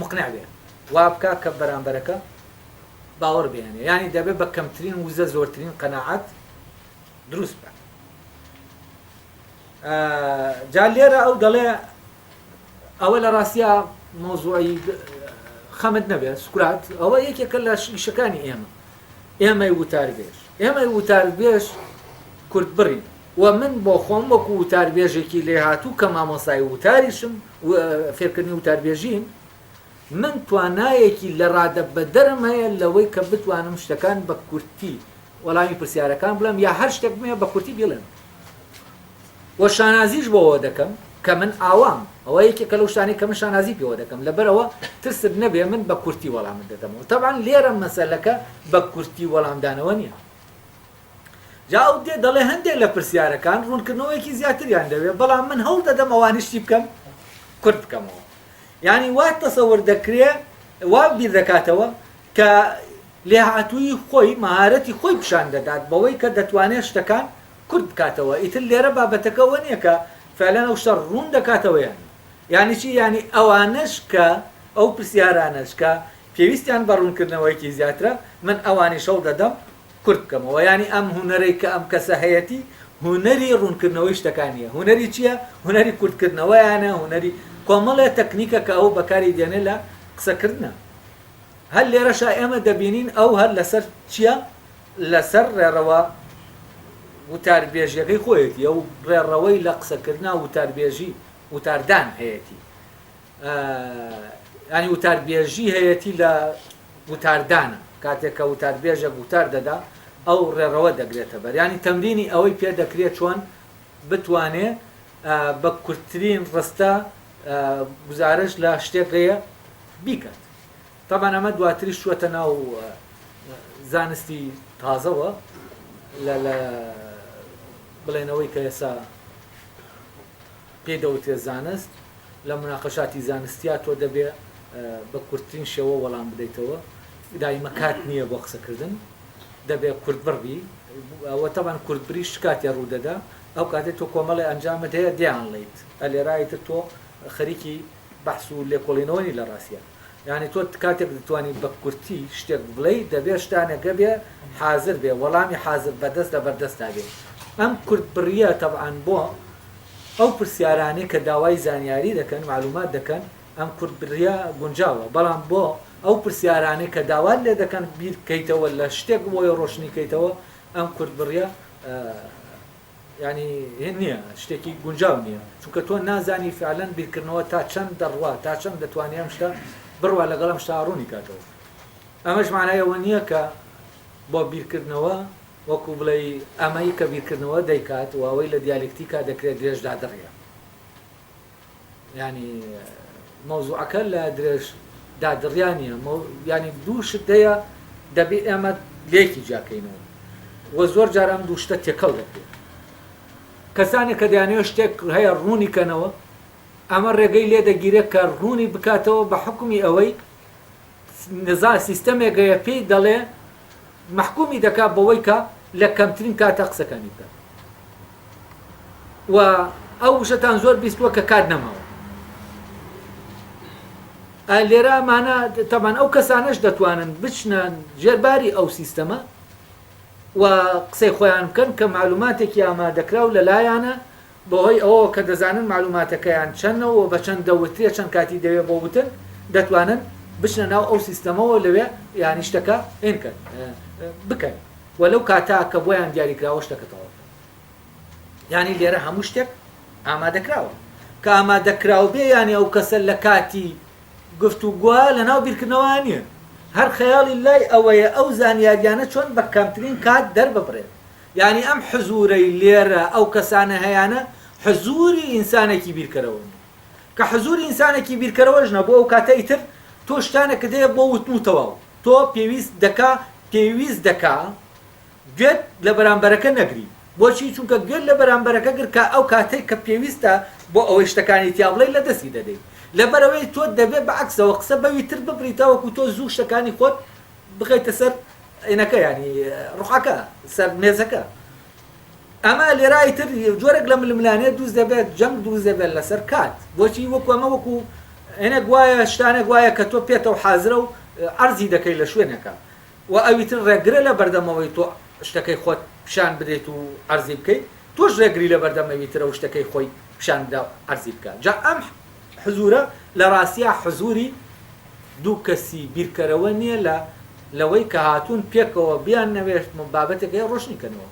مقنع بێ وا بکا کە بەرامبەرەکە باوەڕ بهێنێ یانی دەبێ بە کەمترین وزە زۆرترین قەناعەت دروست بکات جا لێرە ئەو دەڵێ ئەوە لە ڕاستیا مۆزوعی خەمت نەبێت سوکرات ئەوە یەکێکە لە ئیشەکانی ئێمە ئێمەی وتاربێژ ئێمەی وتاربێژ کورت بڕین و من بۆ خۆم وەکو وتاربێژێکی لێهاتوو کە مامۆسای وتاریشم فێرکردنی وتاربێژیم من توانایەکی لە ڕادەبەدەرم هەیە لەوەی کە بتوانم شتەکان بە کورتی وەڵامی پرسیارەکان بڵێم یا هەر شتێک بمەوێ بە کورتی بیڵێم و شانازیش بەوە دەکەم کە من ئاوام، ئەوە یەکێکە لەو شتانەی کە من شانازی پێوە دەکەم، لەبەرئەوە ترست نەبێ من بە کورتی وەڵامت دەدەمەوە. تەبعەن لێرە مەسەلەکە بە کورتی وەڵامدانەوە نییە. جا ئەو دێ دەڵێ هەندێک لە پرسیارەکان ڕوونکردنەوەیەکی زیاتریان دەوێ، بەڵام من هەوڵ دەدەم ئەوانیش چی بکەم؟ کورت بکەمەوە. یانی وا تەسەور دەکرێ، وا بیر دەکاتەوە کە لێهاتوویی خۆی، مەهارەتی خۆی پیشان دەدات بەوەی کە دەتوانێ شتەکان کورت بکاتەوە، ئیتر لێرە بابەتەکە ئەوە نییە کە فعلەن ئەو شتە ڕوون دەکاتەوە یان نا. یانی چی؟ یانی ئەوانەش کە ئەو پرسیارانەش کە پێویستیان بە ڕوونکردنەوەیەکی زیاترە، من ئەوانیش هەوڵ دەدەم کورت بکەمەوە. یانی ئەم هونەرەی کە ئەم کەسە هەیەتی، هونەری ڕوونکردنەوەی شتەکان نییە. هونەری چییە؟ هونەری کورتکردنەوەیانە، هونەری کۆمەڵێ تەکنیکە کە ئەو بەکاری دێنێ لە قسەکردنا. هەر لێرەشا ئێمە دەبینین ئەو هەر لەسەر چییە؟ لەسەر ڕێڕەوە وتاربێژیەکەی خۆیەتی، ئەو ڕێڕەوەی لە قسەکردنا وتاربێژی وتاردان هەیەتی، یانی وتاربێژی هەیەتی لە وتاردانە، کاتێک کە وتاربێژێک وتار دەدا ئەو ڕێڕەوە دەگرێتە بەر، یانی تەمرینی ئەوەی پێ دەکرێت چۆن بتوانێ بە کورتترین ڕستە گوزارشت لە شتێک هەیە بیکات. تەبعەن ئەمە دواتریش چووەتە ناو زانستی تازەوە لە لە بڵێنەوەی کە ئێسا پێی دەوترێت زانست لە مناقەشاتی زانستیا تۆ دەبێ بە کورتترین شێوە وەڵام بدەیتەوە دایمە کات نییە بۆ قسەکردن دەبێ کورتبڕ بی وە تەبعەن کورتبریش چ کاتێ ڕوو دەدا ئەو کاتێ تۆ کۆمەڵێ ئەنجامت هەیە دیانڵێیت ئەلێرا ئیتر تۆ خەریکی بەحس و لێکۆڵینەوە نی لە ڕاستیا یانی تۆ کاتێک دەتوانی بە کورتی شتێک بڵێی دەبێ شتانێک هەبێ حازر بێ وەڵامی حازر بەدەست لە بەردەستا بێ ئەم کورت بڕیە تەبعەن بۆ ئەو پرسیارانەی کە داوای زانیاری دەکەن معلومات دەکەن ئەم کورت بڕیە گونجاوە بەڵام بۆ ئەو پرسیارانەی کە داوات لێ دەکەن بیر کەیتەوە لە شتێک بۆی ڕۆشنی کەیتەوە ئەم کورت بڕیە یانی هین نییە شتێکی گونجاو نییە چونکە تۆ نازانی فعلەن بیرکردنەوە تا چەند دەڕوا تا چەند دەتوانێ ئەم شتە بڕوا لەگەڵ ئەم شتە ڕوونی کاتەوە ئەمەش معنای ئەوە نییە کە بۆ بیرکردنەوە وەکو بڵێ ئەمەی کە بیرکردنەوە دەیکات و ئەوەی لە دیالکتیکا دەکرێت درێژ دادڕیە یانی مەوزوعەکە لە درێژ دادڕیا نییە یانی دوو شت هەیە دەبێ ئێمە لێکی جیاکەینەوە و زۆر جار ئەم دوو شتە تێکەڵ دەکرێت کەسانێک کە دەیانەوێت شتێک هەیە ڕوونی کەنەوە. ئەمە ڕێگەی لێ دەگیرێت کە ڕوونی بکاتەوە بە حوکمی ئەوەی نزا سیستەمێک هەیە پێی دەڵێ مەحکومی دەکات بەوەی کە لە کەمترین کاتا قسەکانی بکات و ئەو وشەتان زۆر بیستووە کە کات نەماوە. لێرە ئەمانە تەبان ئەو کەسانەش دەتوانن بچنە ژێرباری ئەو سیستەمە و قسەی خۆیان بکەن کە معلوماتێکی ئامادەکراو لەلایانە بەهۆی ئەوەوە کە دەزانن معلوماتەکەیان چەندە و بە چەند دەوترێ چەند کاتی دەوێ بۆ وتن دەتوانن بچنە ناو ئەو سیستەمەوە لەوێ یانی شتەکە ئینکەن بکەن و لەو کاتە کە بۆیان دیاریکراوە شتەکە تەواو بکەن. یانی لێرە هەموو شتێک ئامادەکراوە. کە ئامادەکراو بێ یانی ئەو کەسە لە کاتی گفتوگۆ لە ناو بیرکردنەوە نییە. هەر خەیاڵی لای ئەوەیە ئەو زانیاریانە چۆن بە کەمترین کات دەرببڕێت. یانی ئەم حزوورەی لێرە ئەو کەسانە هەیانە حزووری ئینسانێکی بیرکەرەوە نییە. کە حزووری ئینسانێکی بیرکەرەوەش نەبوو ئەو کاتە ئیتر تۆ شتانێکت هەیە بۆ وتن و تەواو. تۆ پێویست دەکا پێویست دەکا گوێت لە بەرامبەرەکە نەگری. بۆچی؟ چونکە گوێت لە بەرامبەرەکە گرت کە ئەو کاتەی کە پێویستە بۆ ئەوەی شتەکانی تیا بڵێی لە دەستی دەدەی. لەبەرئەوەی تۆ دەبێ بە عەکسەوە قسە بەوی تر ببڕی تاوەکو تۆ زوو شتەکانی خۆت بخەیتە سەر ئینەکە یانی ڕوقعەکە سەر مێزەکە. ئەمە لێرە ئیتر جۆرێک لە ململانێ دروست دەبێت، جەنگ دروست دەبێت لەسەر کات. بۆچی؟ وەکو ئەمە وەکو ئینێک وایە شتانێک وایە کە تۆ پێتە و حازرە و عەرزی دەکەی لە شوێنێکا. و ئەوی تر ڕێگرە لە بەردەم ئەوەی تۆ شتەکەی خۆت پیشان بدەیت و عەرزی بکەیت، تۆش ڕێگری لە بەردەم ئەوی ترە و شتەکەی خۆی پیشان بدا و عەرزی بکا. جا ئەم حزوورە لە ڕاستیا حزووری دوو کەسی بیرکەرەوە نییە لە لەوەی کە هاتوون پێکەوە بیانەوێ بابەتێک هەیە ڕۆشنی کەنەوە.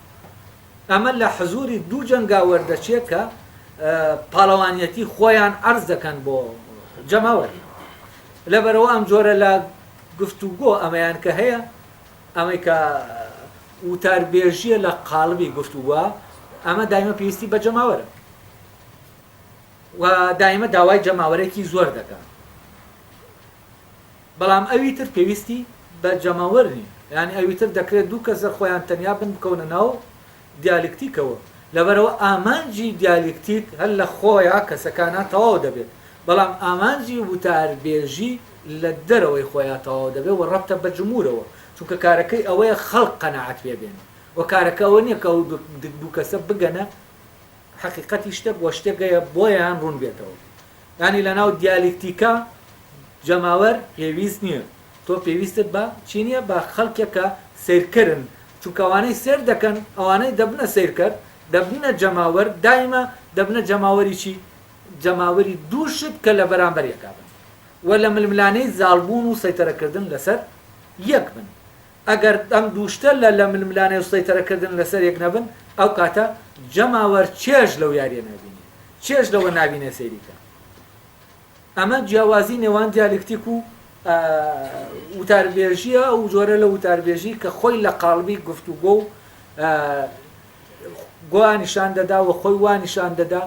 ئەمە لە حزووری دوو جەنگاوەر دەچێ کە پاڵەوانیەتی خۆیان عەرز دەکەن بۆ جەماوەر. لەبەرئەوە ئەم جۆرە لە گفتوگۆ ئەمەیان کە هەیە، ئەمەی کە وتاربێژییە لە قاڵبی گفتوگۆ، ئەمە دایمە پێویستی بە جەماوەرە و دایمە داوای جەماوەرێکی زۆر دەکا. بەڵام ئەوی تر پێویستی بە جەماوەر نییە. یانی ئەوی تر دەکرێت دوو کەس خۆیان تەنیا بن بکەونە ناو دیالکتیکەوە. لەبەرئەوە ئامانجی دیالکتیک هەر لە خۆیا کەسەکانا تەواو دەبێت. بەڵام ئامانجی وتاربێژی لە دەرەوەی خۆیا تەواو دەبێت و ڕەبتە بە جمهورەوە. چونکە کارەکەی ئەوەیە خەڵک قەناعەت پێ بێنێ و کارەکە ئەوە نییە کە ئەو دوو کەسە بگەنە حەقیقەتی شتێک و شتێک هەیە بۆیان ڕوون بێتەوە. یانی لەناو دیالکتیکا جەماوەر پێویست نییە. تۆ پێویستت بە چی نییە؟ بە خەڵکێک کە سەیرکەرن، چونکە ئەوانەی سەیر دەکەن، ئەوانەی دەبنە سەیرکەر، دەبنە جەماوەر، دایمە دەبنە جەماوەری چی؟ جەماوەری دوو شت کە لە بەرامبەر یەکا بن و لە ململانێی زاڵبوون و سەیتەرەکردن لەسەر یەک بن. ئەگەر ئەم دوو شتە لە لە ململانێ و سەیتەرەکردن لەسەر یەک نەبن، ئەو کاتە جەماوەر چێژ لەو یارییە نابینێ، چێژ لەوە نابینێ سەیری کا. ئەمە جیاوازی نێوان دیالکتیک و وتاربێژییە، ئەو جۆرە لە وتاربێژی کە خۆی لە قاڵبی گفتوگۆ و گۆ نیشان دەدا و خۆی وا نیشان دەدا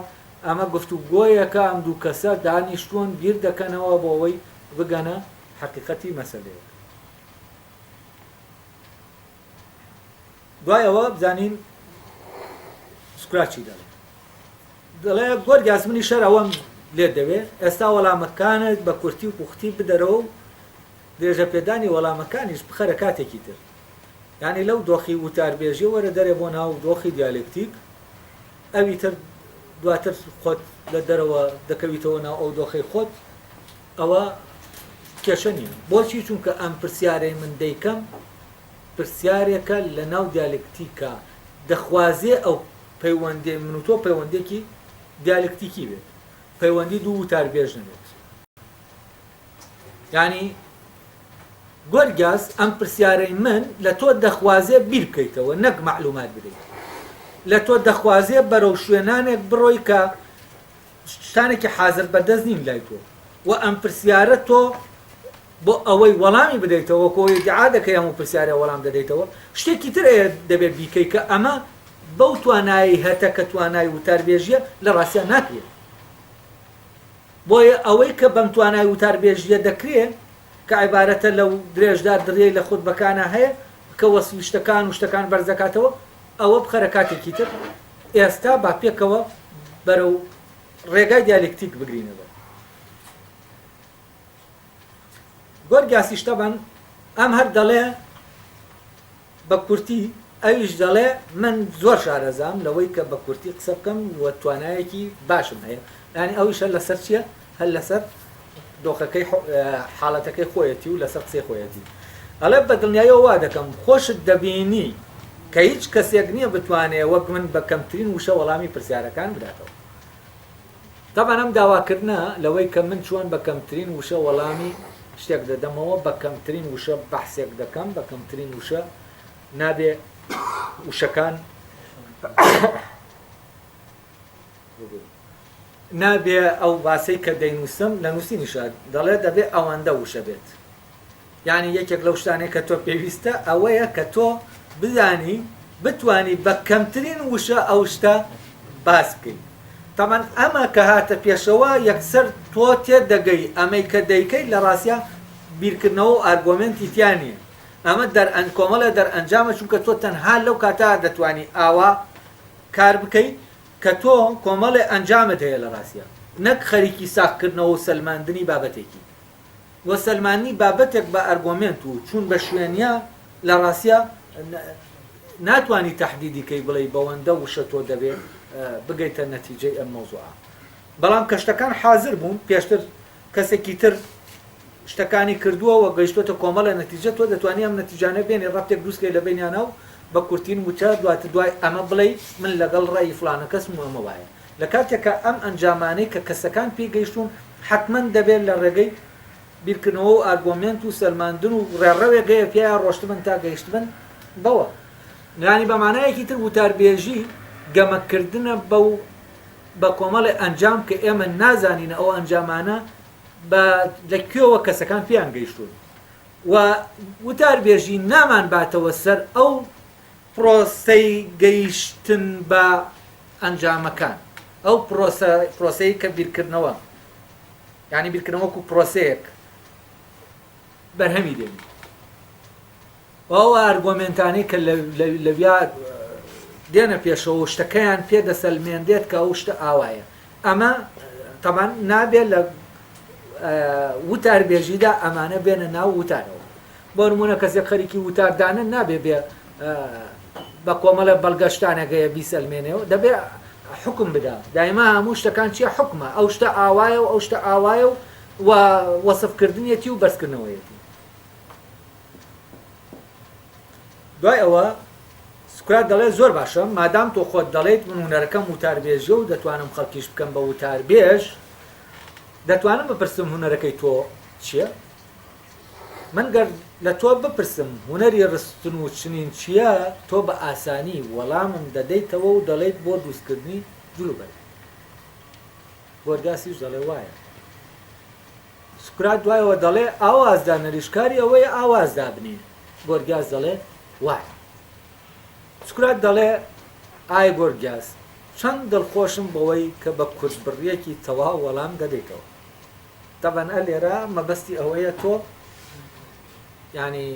ئەمە گفتوگۆیەکە ئەم دوو کەسە دانیشتوون بیر دەکەنەوە بۆ ئەوەی بگەنە حەقیقەتی مەسەلەیەک. دوای ئەوە بزانین سوکرات چی دەڵێ. دەڵێ گۆرگیاس منیش هەر ئەوەم لێت دەوێ، ئێستا وەڵامەکانت بە کورتی و پوختی بدەرەوە و درێژەپێدانی وەڵامەکانیش بخەرە کاتێکی تر. یانی لەو دۆخی وتاربێژیە وەرە دەرێ بۆ ناو دۆخی دیالێکتیک، ئەوی تر دواتر خۆت لە دەرەوە دەکەویتەوە ناو ئەو دۆخەی خۆت، ئەوە کێشە نییە. بۆچی؟ چونکە ئەم پرسیارەی من دەیکەم پرسیارێکە لە ناو دیالێکتیکا دەخوازێ ئەو پەیوەندیی من و تۆ پەیوەندییەکی دیالکتیکی بێت، پەیوەندی دوو وتاربێژ نەبێت. یانی گۆرگیاس ئەم پرسیارەی من لە تۆ دەخوازێ بیر بکەیتەوە نەک مەعلومات بدەیت. لە تۆ دەخوازێ بەرەو شوێنانێک بڕۆی کە شتانێکی حازر بەدەست نین لای تۆ و ئەم پرسیارە تۆ بۆ ئەوەی وەڵامی بدەیتەوە وەکو ئەوەی ئیدعا دەکەی هەموو پرسیارێ وەڵام دەدەیتەوە شتێکی تر هەیە دەبێت بیکەی کە ئەمە بەو توانایەی هەتە کە توانای وتاربێژیە لە ڕاستیا ناکرێت بۆیە ئەوەی کە بەم توانای وتاربێژیە دەکرێ کە عیبارەتە لەو درێژدار دڕیەی لە خوتبەکانا هەیە کە وەسفی شتەکان و شتەکان بەرز دەکاتەوە ئەوە بخەرە کاتێکی تر ئێستا با پێکەوە بەرەو ڕێگای دیالێکتیک بگرینە بەر. گۆرگیاسیش تەبعەن ئەم هەر دەڵێ بە کورتی، ئەویش دەڵێ من زۆر شارەزام لەوەی کە بە کورتی قسە بکەم و توانایەکی باشم هەیە. یانی ئەویش هەر لەسەر چییە؟ هەر لەسەر دۆخەکەی حاڵەتەکەی خۆیەتی و لەسەر قسەی خۆیەتی. ئەڵێ بە دڵنیاییەوە وا دەکەم، خۆشت دەبینی کە هیچ کەسێک نییە بتوانێ وەک من بە کەمترین وشە وەڵامی پرسیارەکان بداتەوە. تەبعەن ئەم داواکردنە لەوەی کە من چۆن بە کەمترین وشە وەڵامی شتێک دەدەمەوە، بە کەمترین وشە بەحسێک دەکەم، بە کەمترین وشە نابێ وشەکان نابێ ئەو باسەی کە دەینووسم لە نووسینیشا دەڵێ دەبێ ئەوەندە وشە بێت. یانی یەکێک لەو شتانەی کە تۆ پێویستە ئەوەیە کە تۆ بزانی بتوانی بە کەمترین وشە ئەو شتە باس بکەی. تەبعەن ئەمە کە هاتە پێشەوە یەکسەر تۆ تێدەگەی ئەمەی کە دەیکەیت لە ڕاستیا بیرکردنەوە و ئارگۆمێنتی تیا نییە. ئەمە دەرئەن کۆمەڵێ دەرئەنجامە چونکە تۆ تەنها لەو کاتە دەتوانی ئاوا کار بکەی کە تۆ کۆمەڵێ ئەنجامت هەیە لە ڕاستیا نەک خەریکی ساغکردنەوە و سەلماندنی بابەتێکی. و سەلماندنی بابەتێک بە ئەرگۆمێنت و چوون بە شوێنیا لە ڕاستیا ناتوانی تەحدیدی کەی بڵێی بەوەندە وشە تۆ دەبێ بگەیتە نەتیجەی ئەم مەوزوعە بەڵام کە شتەکان حازر بوون پێشتر کەسێکی تر شتەکانی کردووە و گەیشتۆتە کۆمەڵە نەتیجە تۆ دەتوانی ئەم نەتیجانە بێنی ڕەبتێک دروست کەی لە بەینیانا و بە کورتین وتە دواتر دوای ئەمە بڵێی من لەگەڵ ڕەئی فڵانە کەسم و ئەمە وایە لە کاتێکا ئەم ئەنجامانەی کە کەسەکان پێی گەیشتوون حەتمەن دەبێت لە ڕێگەی بیرکردنەوە و ئارگۆمێنت و سەلماندن و ڕێڕەوێک هەیە پیایا ڕۆشتبن تا گەیشتبن بەوە. یانی بە مانایەکی تر وتاربێژی گەمەکردنە بەو بە کۆمەڵێ ئەنجام کە ئێمە نازانین ئەو ئەنجامانە بە لە کوێوە کەسەکان پێیان گەیشتوون و وتاربێژی نامانباتەوە سەر ئەو پرۆسەی گەیشتن بە ئەنجامەکان، ئەو پرۆسە پرۆسەی کە بیرکردنەوە یانی بیرکردنەوە وەکو پرۆسەیەک بەرهەمی دێنی و ئەو ئارگۆمێنتانەی کە لەویا دێنە پێشەوە و شتەکەیان پێ دەسەلمێنرێت کە ئەو شتە ئاوایە ئەمە تەبان نابێت لە وتاربێژیدا ئەمانە بێنە ناو وتارەوە بۆ نموونە کەسێک خەریکی وتاردانە نابێ بێ بە کۆمەڵێ بەڵگە شتانێک هەیە بیسەلمێنێ و دەبێ حوکم بدا دایما هەموو شتەکان چیە حوکمە ئەو شتە ئاوایە و ئەو شتە ئاوایە و و وەسفکردنیەتی و بەرزکردنەوەیەتی دوای ئەوە سوکرات دەڵێ زۆر باشە مادام تۆ خۆت دەڵێیت من هونەرەکەم وتاربێژیە و دەتوانم خەڵکیش بکەم بە وتاربێژ دەتوانم بپرسم هونەرەکەی تۆ چییە؟ من گەر لە تۆ بپرسم هونەری ڕستن و چنین چییە، تۆ بە ئاسانی وەڵامم دەدەیتەوە و دەڵێیت بۆ دروستکردنی جلوبەرگ. گۆرگاسیش دەڵێ وایە. سوکرات دوایەوە دەڵێ ئاوازدانەریش کاری ئەوەیە ئاواز دابنێ. گۆرگیاس دەڵێ وایە. سوکرات دەڵێ ئای گۆرگیاس، چەند دڵخۆشم بەوەی کە بە کورتبڕییەکی تەواو وەڵام دەدەیتەوە. تەبعەن ئە لێرە مەبەستی ئەوەیە تۆ یانی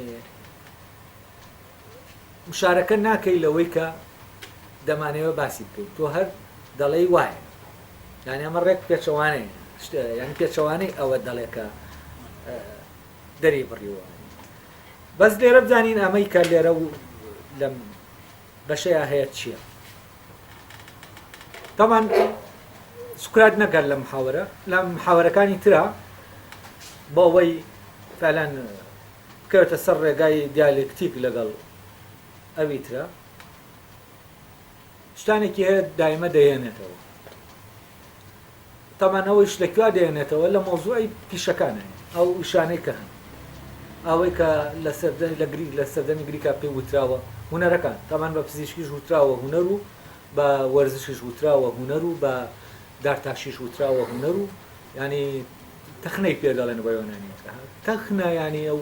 مشارەکە ناکەی لەوەی کە دەمانەوە باسی بکەیت تۆ هەر دەڵێی وایە یانی ئەمە ڕێک پێچەوانەیە یانی پێچەوانەی ئەوە دەڵێ کە دەری بڕیوە بەس لێرە بزانین ئەمەی کە لێرە و لەم بەشەیا هەیە چییە تەبعەن سوکرات نەک هەر لە محاوەرە لە محاوەرەکانی ترا بۆ ئەوەی فعلەن بکەوێتە سەر ڕێگای دیالێکتیک لەگەڵ ئەوی ترا شتانێکی هەیە دایمە دەهێنێتەوە تەبعەن ئەوەیش لە کوێ دەهێنێتەوە لە مەوزوعی پیشەکان هەیە ئەو ئیشانەی کە هەن ئەوەی کە لە سەردەمی لە گریک لە سەردەمی گریکا پێی وتراوە هونەرەکان تەبعەن بە پزیشکیش وتراوە هونەر و بە وەرزشیش وتراوە هونەر و بە دارتاشیش وتراوە هونەر و یانی تەخنەی پێ دەڵێن بە یۆنانیەکە تەخنە یانی ئەو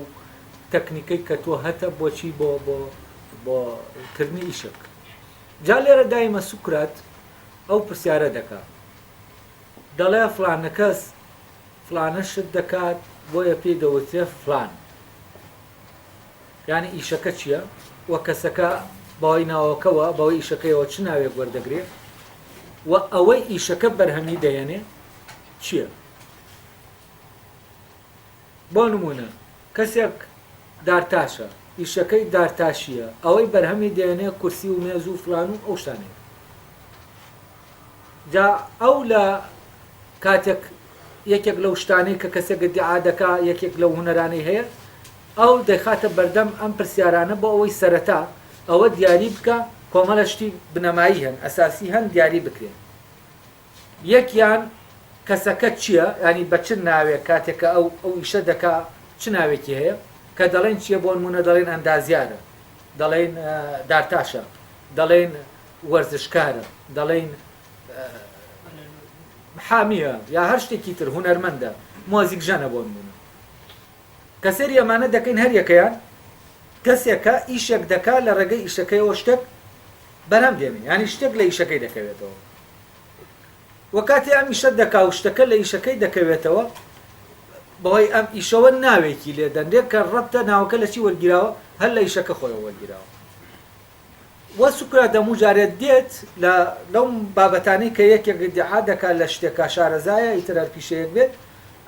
تەکنیکەی کە تۆ هەتە بۆچی بۆ بۆ بۆ کردنی ئیشێک جا لێرە دایمە سوکرات ئەو پرسیارە دەکا دەڵێ فڵانە کەس فڵانە شت دەکات بۆیە پێی دەوترێ فڵان یانی ئیشەکە چییە و کەسەکە بەوەی ناوەکەوە بەوەی ئیشەکەیەوە چ ناوێک وەردەگرێ و ئەوەی ئیشەکە بەرهەمی دەهێنێ چییە بۆ نمونە. کەسێک دارتاشە، ئیشەکەی دارتاشییە، ئەوەی بەرهەمی دێنێ کورسی و مێز و فڵان و ئەو شتانەیە. جا ئەو لە کاتێک یەکێک لەو شتانەی کە کەسێک ئیدعا دەکا یەکێک لەو هونەرانەی هەیە ئەو دەیخاتە بەردەم ئەم پرسیارانە بۆ ئەوەی سەرەتا ئەوە دیاری بکا کۆمەڵە شتی بنەمایی هەن ئەساسی هەن دیاری بکرێن یەکیان کەسەکە چییە ینی بە چ ناوێک کاتێک کە ئەو ئەو ئیشە دەکا چ ناوێکی هەیە کە دەڵێن چییە بۆ نمونە دەڵێن ئەندازیارە دەڵێن دارتاشە دەڵێن وەرزشکارە دەڵێن حامیە یا هەر شتێکی تر هونەرمەندە مۆزیکژەنە بۆ نمونە کە سەیری ئەمانە دەکەین هەر یەکەیان کەسێکە ئیشێک دەکا لە ڕێگەی ئیشەکەیەوە شتێک بەرهەم دێنێ یانی شتێک لە ئیشەکەی دەکەوێتەوە و کاتێ ئەم ئیشە دەکا و شتەکە لە ئیشەکەی دەکەوێتەوە بەهۆی ئەم ئیشەوە ناوێکی لێ دەنرێت کە ڕەبتە ناوەکە لە چی وەرگیراوە هەر لە ئیشەکە خۆیەوە وەرگیراوە. وە سوکرات هەموو جارێ دێت لە لەو بابەتانەی کە یەکێک ئیدعا دەکات لە شتێکا شارەزایە ئیتر هەر پیشەیەک بێت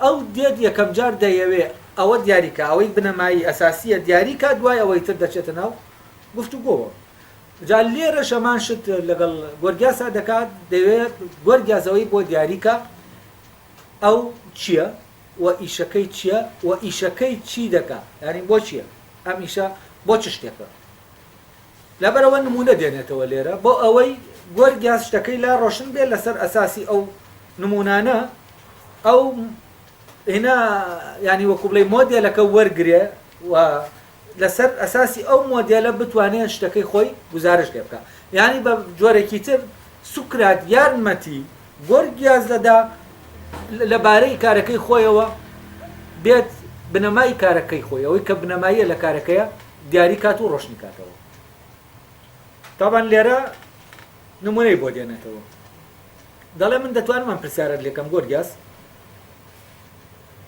ئەو دێت یەکەم جار دەیەوێ ئەوە دیاری کا ئەوەی بنەمایی ئەساسیە دیاری کا دوای ئەوەی تر دەچێتە ناو گفتوگۆوە جا لێرەش هەمان شت لەگەڵ گۆرگیاسا دەکات دەیەوێت گۆرگیاس ئەوەی بۆ دیاری کا ئەو چییە و ئیشەکەی چییە و ئیشەکەی چی دەکا یانی بۆ چییە ئەم ئیشە بۆ چ شتێکە لەبەرئەوە نموونە دێنێتەوە لێرە بۆ ئەوەی گۆرگیاس شتەکەی لا ڕۆشن بێت لەسەر ئەساسی ئەو نموونانە ئەو هنا ینی وەکو بڵێ مۆدێلەکە وەرگێ و لەسەر ئەساسی ئەو مۆدێلە بتوانێت شتەکەی خۆی گزارش لێ بکە ینی بە جۆرێکی تر سوکرات یارمەتی گۆرگیاس دەدا لەبارەی کارەکەی خۆیەوە بێت بنەمای کارەکەی خۆی ئەوەی کە بنەماییە لە کارەکەیە دیاری کات و ڕۆشنی کاتەوە تاوان لێرە نمونەی بۆ دێنێتەوە دەڵێ من دەتوانم ئەم پرسیارت لێکەم گۆرگیاس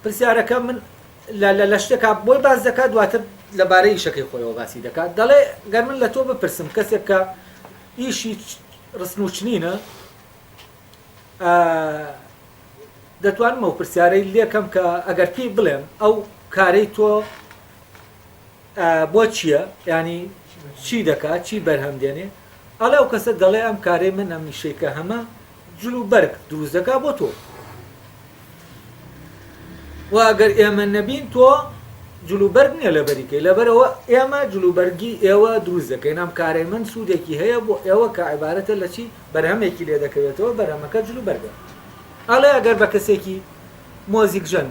پرسیارەکە من لە شتێکا بۆی باس دەکات دواتر لەبارەی ئیشەکەی خۆیەوە باسی دەکات دەڵێ گەر من لە تۆ بپرسم کەسێک کە ئیشی ڕسن و چنینە دەتوانم ئەو پرسیارەی لێکەم کە ئەگەر پێی بڵێم ئەو کارەی تۆ بۆ چییە ینی چی دەکات چی بەرهەم دێنێ ئەڵێ ئەو کەسە دەڵێ ئەم کارەی من ئەم ئیشەی کە هەمە جل و بەرگ دروست دەکا بۆ تۆ و ئەگەر ئێمە نەبین تۆ جل و بەرگ نییە لەبەریکەی لەبەرەوە ئێمە جل و بەرگی ئێوە دروست دەکەین ئەم کارەی من سوودێکی هەیە بۆ ئێوە کە عیبارەتە لە چی بەرهەمێکی لێ دەکەوێتەوە بەرهەمەکە جل و بەرگە ئەڵێ ئەگەر بە کەسێکی مۆزیکژەن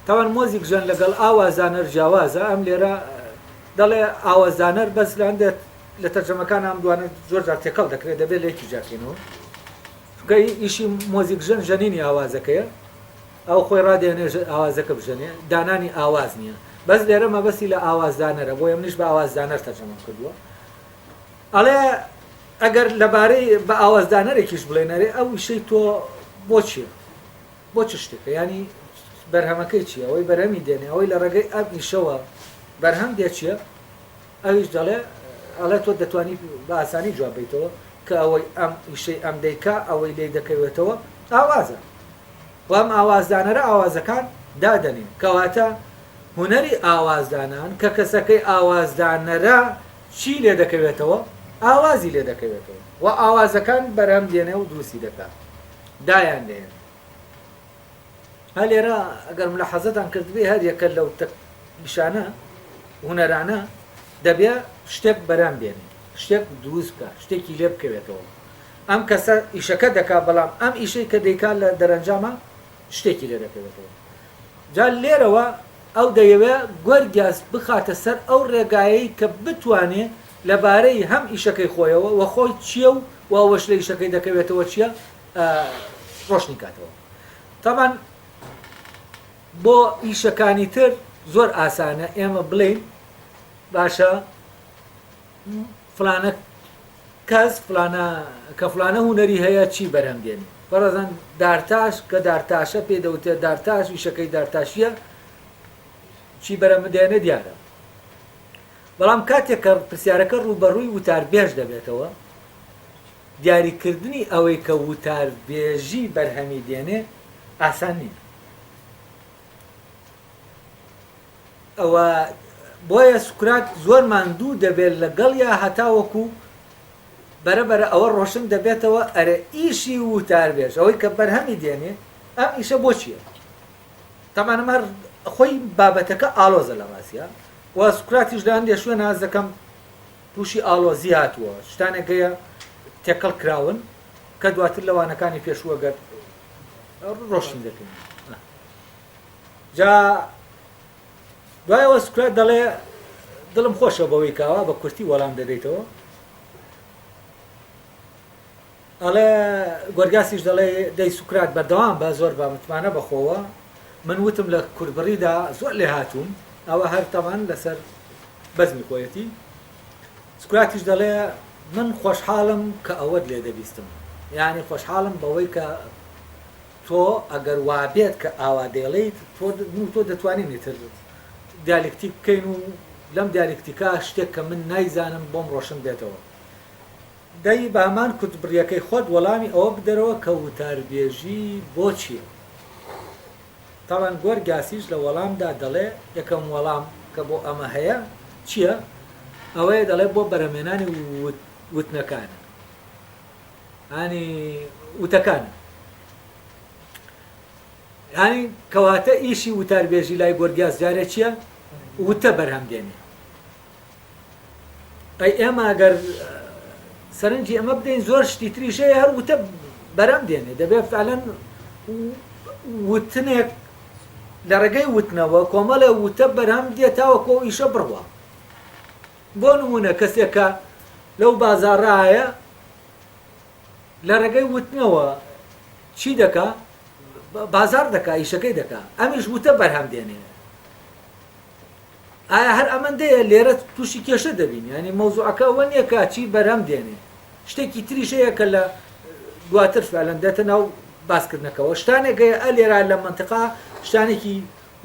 تاوان مۆزیکژەن لەگەڵ ئاوازدانەر جیاوازە ئەم لێرە دەڵێ ئاوازدانەر بەس لە هەندێک لە تەرجەمەکان ئەم دوانە زۆر جار تێکەڵ دەکرێت دەبێت لێکی جیاکەینەوە چونکە ئیشی مۆزیکژەن ژەنینی ئاوازەکەیە ئەو خۆی ڕادێنێ ئاوازەکە بژەنێ دانانی ئاواز نییە بەس لێرە مەبەستی لە ئاوازدانەرە بۆیە منیش بە ئاوازدانەر تەرجەمەم کردووە ئەڵێ ئەگەر لەبارەی بە ئاوازدانەرێکیش بڵێن ئەرێ ئەو ئیشەی تۆ بۆ چییە بۆ چ شتێکە یانی بەرهەمەکەی چییە ئەوەی بەرهەمی دێنێ ئەوەی لە ڕێگەی ئەم ئیشەوە بەرهەم دێ چییە ئەویش دەڵێ ئەڵێ تۆ دەتوانی بە ئاسانی جواب بیتەوە کە ئەوەی ئەم ئیشەی ئەم دەیکا ئەوەی لێی دەکەوێتەوە ئاوازە و ئەم ئاوازدانەرە ئاوازەکان دادەنێ کەواتە هونەری ئاوازدانان کە کەسەکەی ئاوازدانەرە چی لێ دەکەوێتەوە ئاوازی لێ دەکەوێتەوە و ئاوازەکان بەرهەم دێنێ و دروستی دەکات دایان دەێن ها لێرە ئەگەر ملاحەزەتان کردبێ هەر یەکە لەو نیشانە هونەرانە دەبێ شتێک بەرام بێنێ شتێک دروست بکە شتێکی لێ بکەوێتەوە ئەم کەسە ئیشەکە دەکا بەڵام ئەم ئیشەی کە دەیکا لە دەرەنجامە شتێکی لێ دەکەوێتەوە جا لێرەوە ئەو دەیەوێ گۆرگیاس بخاتە سەر ئەو ڕێگایەی کە بتوانێ لەبارەی هەم ئیشەکەی خۆیەوە و خۆی چییە و و ئەوەش لە ئیشەکەی دەکەوێتەوە چییە ڕۆشنی کاتەوە تەبان بۆ ئیشەکانی تر زۆر ئاسانە ئێمە بڵین باشە فلانە کەس فلانە کە فلانە هوەری هەیە چی بەرهەم دێنێ فەرەزەن دارتاش کە دارتاشە پێ دەوتێت دارتاش ئیشەکەی دارتاشیە چی بەرەم دێنێ دیارە بەڵام کاتێک کە پرسیارەکە ڕووبەڕووی وتاربێژ دەبێتەوە دیاریکردنی ئەوەی کە وتاربێژی بەرهەمی دێنێ ئاسان نییە. ئەوە بۆیە سوکرات زۆر ماندوو دەبێت لەگەڵیا هەتاوەکو بەرە بەرە ئەوە ڕۆشن دەبێتەوە ئەرێ ئیشی وتاربێژ ئەوەی کە بەرهەمی دێنێ ئەم ئیشە بۆ چییە؟ تەبعەن ئەمە هەر خۆی بابەتەکە ئاڵۆزە لە ڕاستیا و سوکراتیش لە هەندێ شوێن هەست دەکەم تووشی ئاڵۆزی هاتووە شتانێک هەیە تێکەڵ کراون کە دواتر لە وانەکانی پێشووە گەر ڕۆشن دەکەین جا دوایەوە سوکرات دەڵێ دڵم خۆشە بەوەی کاوە بە کورتی وەڵام دەدەیتەوە ئەڵێ گۆرگاسیش دەڵێ دەی سوکرات بەردەوام بە زۆر بە متمانە بەخۆوە من وتم لە کوربڕیدا زۆر لێ هاتووم ئەوە هەر تەمان لەسەر بەزمی خۆیەتی سوکراتیش دەڵێ من خۆشحاڵم کە ئەوەت لێ دەبیستم یعنی خۆشحاڵم بەوەی کە تۆ ئەگەر وابێت کە ئاوا دەیڵێیت تۆ من و تۆ دەتوانین ئیتر دیالکتیک بکەین و لەم دیالکتیکە شتێک کە من نایزانم بۆم ڕۆشن بێتەوە. دەی بە هەمان کورتبڕییەکەی خۆت وەڵامی ئەوە بدەرەوە کە وتاربێژی بۆ چییە؟ تەبعەن گۆرگاسیش لە وەڵامدا دەڵێ یەکەم وەڵام کە بۆ ئەمە هەیە چییە؟ ئەوەیە دەڵێ بۆ بەرهەمهێنانی وتنەکانە. ینی وتەکانە. ینی کەواتە ئیشی وتاربێژی لای گۆرگیاس جارێ چییە؟ وتە بەرهەم دێنێ. ئەی ئێمە ئەگەر سەرنجی ئەمە بدەین زۆر شتی تریش هەیە هەر وتە بەرەم دێنێ دەبێت فعلەن وتنێک لە ڕێگەی وتنەوە کۆمەڵێ وتە بەرهەم دێت تاوەکو ئەو ئیشە بڕوا بۆ نمونە کەسێکە لەو بازاڕایە لە ڕێگەی وتنەوە چی دەکا بازار دەکا ئیشەکەی دەکا ئەمیش وتە بەرهەم دێنێ ئایا هەر ئەمەندەیە لێرە تووشی کێشە دەبین یانی مەوزوعەکە ئەوە نییە کە چی بەرهەم دێنێ شتێکی تریش هەیە کە لە دواتر فعلەن دێتە ناو باسکردنەکەوە شتانێک هەیە ئە لێرە لە مەنتقا شتانێکی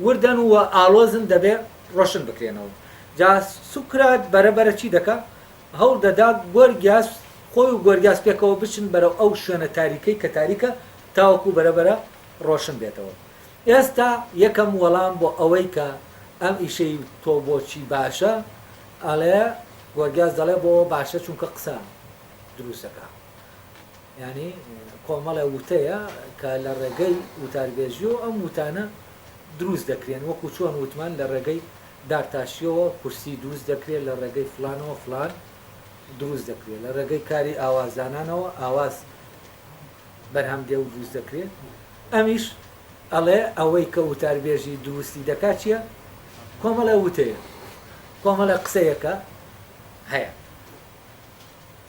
وردن و ئاڵۆزن دەبێ ڕۆشن بکرێنەوە جا سوکرات بەرە بەرە چی دەکا هەوڵ دەدا گۆرگیاس خۆی و گۆرگیاس پێکەوە بچن بەرەو ئەو شوێنە تاریکەی کە تاریکە تاوەکو بەرە بەرە ڕۆشن بێتەوە ئێستا یەکەم وەڵام بۆ ئەوەی کە ئەم ئیشەی تۆ بۆچی باشە ئەڵێ گۆرگیاس دەڵێ بۆ باشە چونکە قسە دروست دەکا یانی کۆمەڵێ وتەیە کە لە ڕێگەی وتاربێژیەوە ئەم وتانە دروست دەکرێن وەکو چۆن وتمان لە ڕێگەی دارتاشیەوە کورسی دروست دەکرێت لە ڕێگەی فلانەوە فلان دروست دەکرێت لە ڕێگەی کاری ئاوازدانانەوە ئاواز بەرهەم دێ و دروست دەکرێ، ئەمیش ئەڵێ ئەوەی کە وتاربێژی دروستی دەکا چیە؟ کۆمەڵێ وتەیە، کۆمەڵێ قسەیەکە هەیە.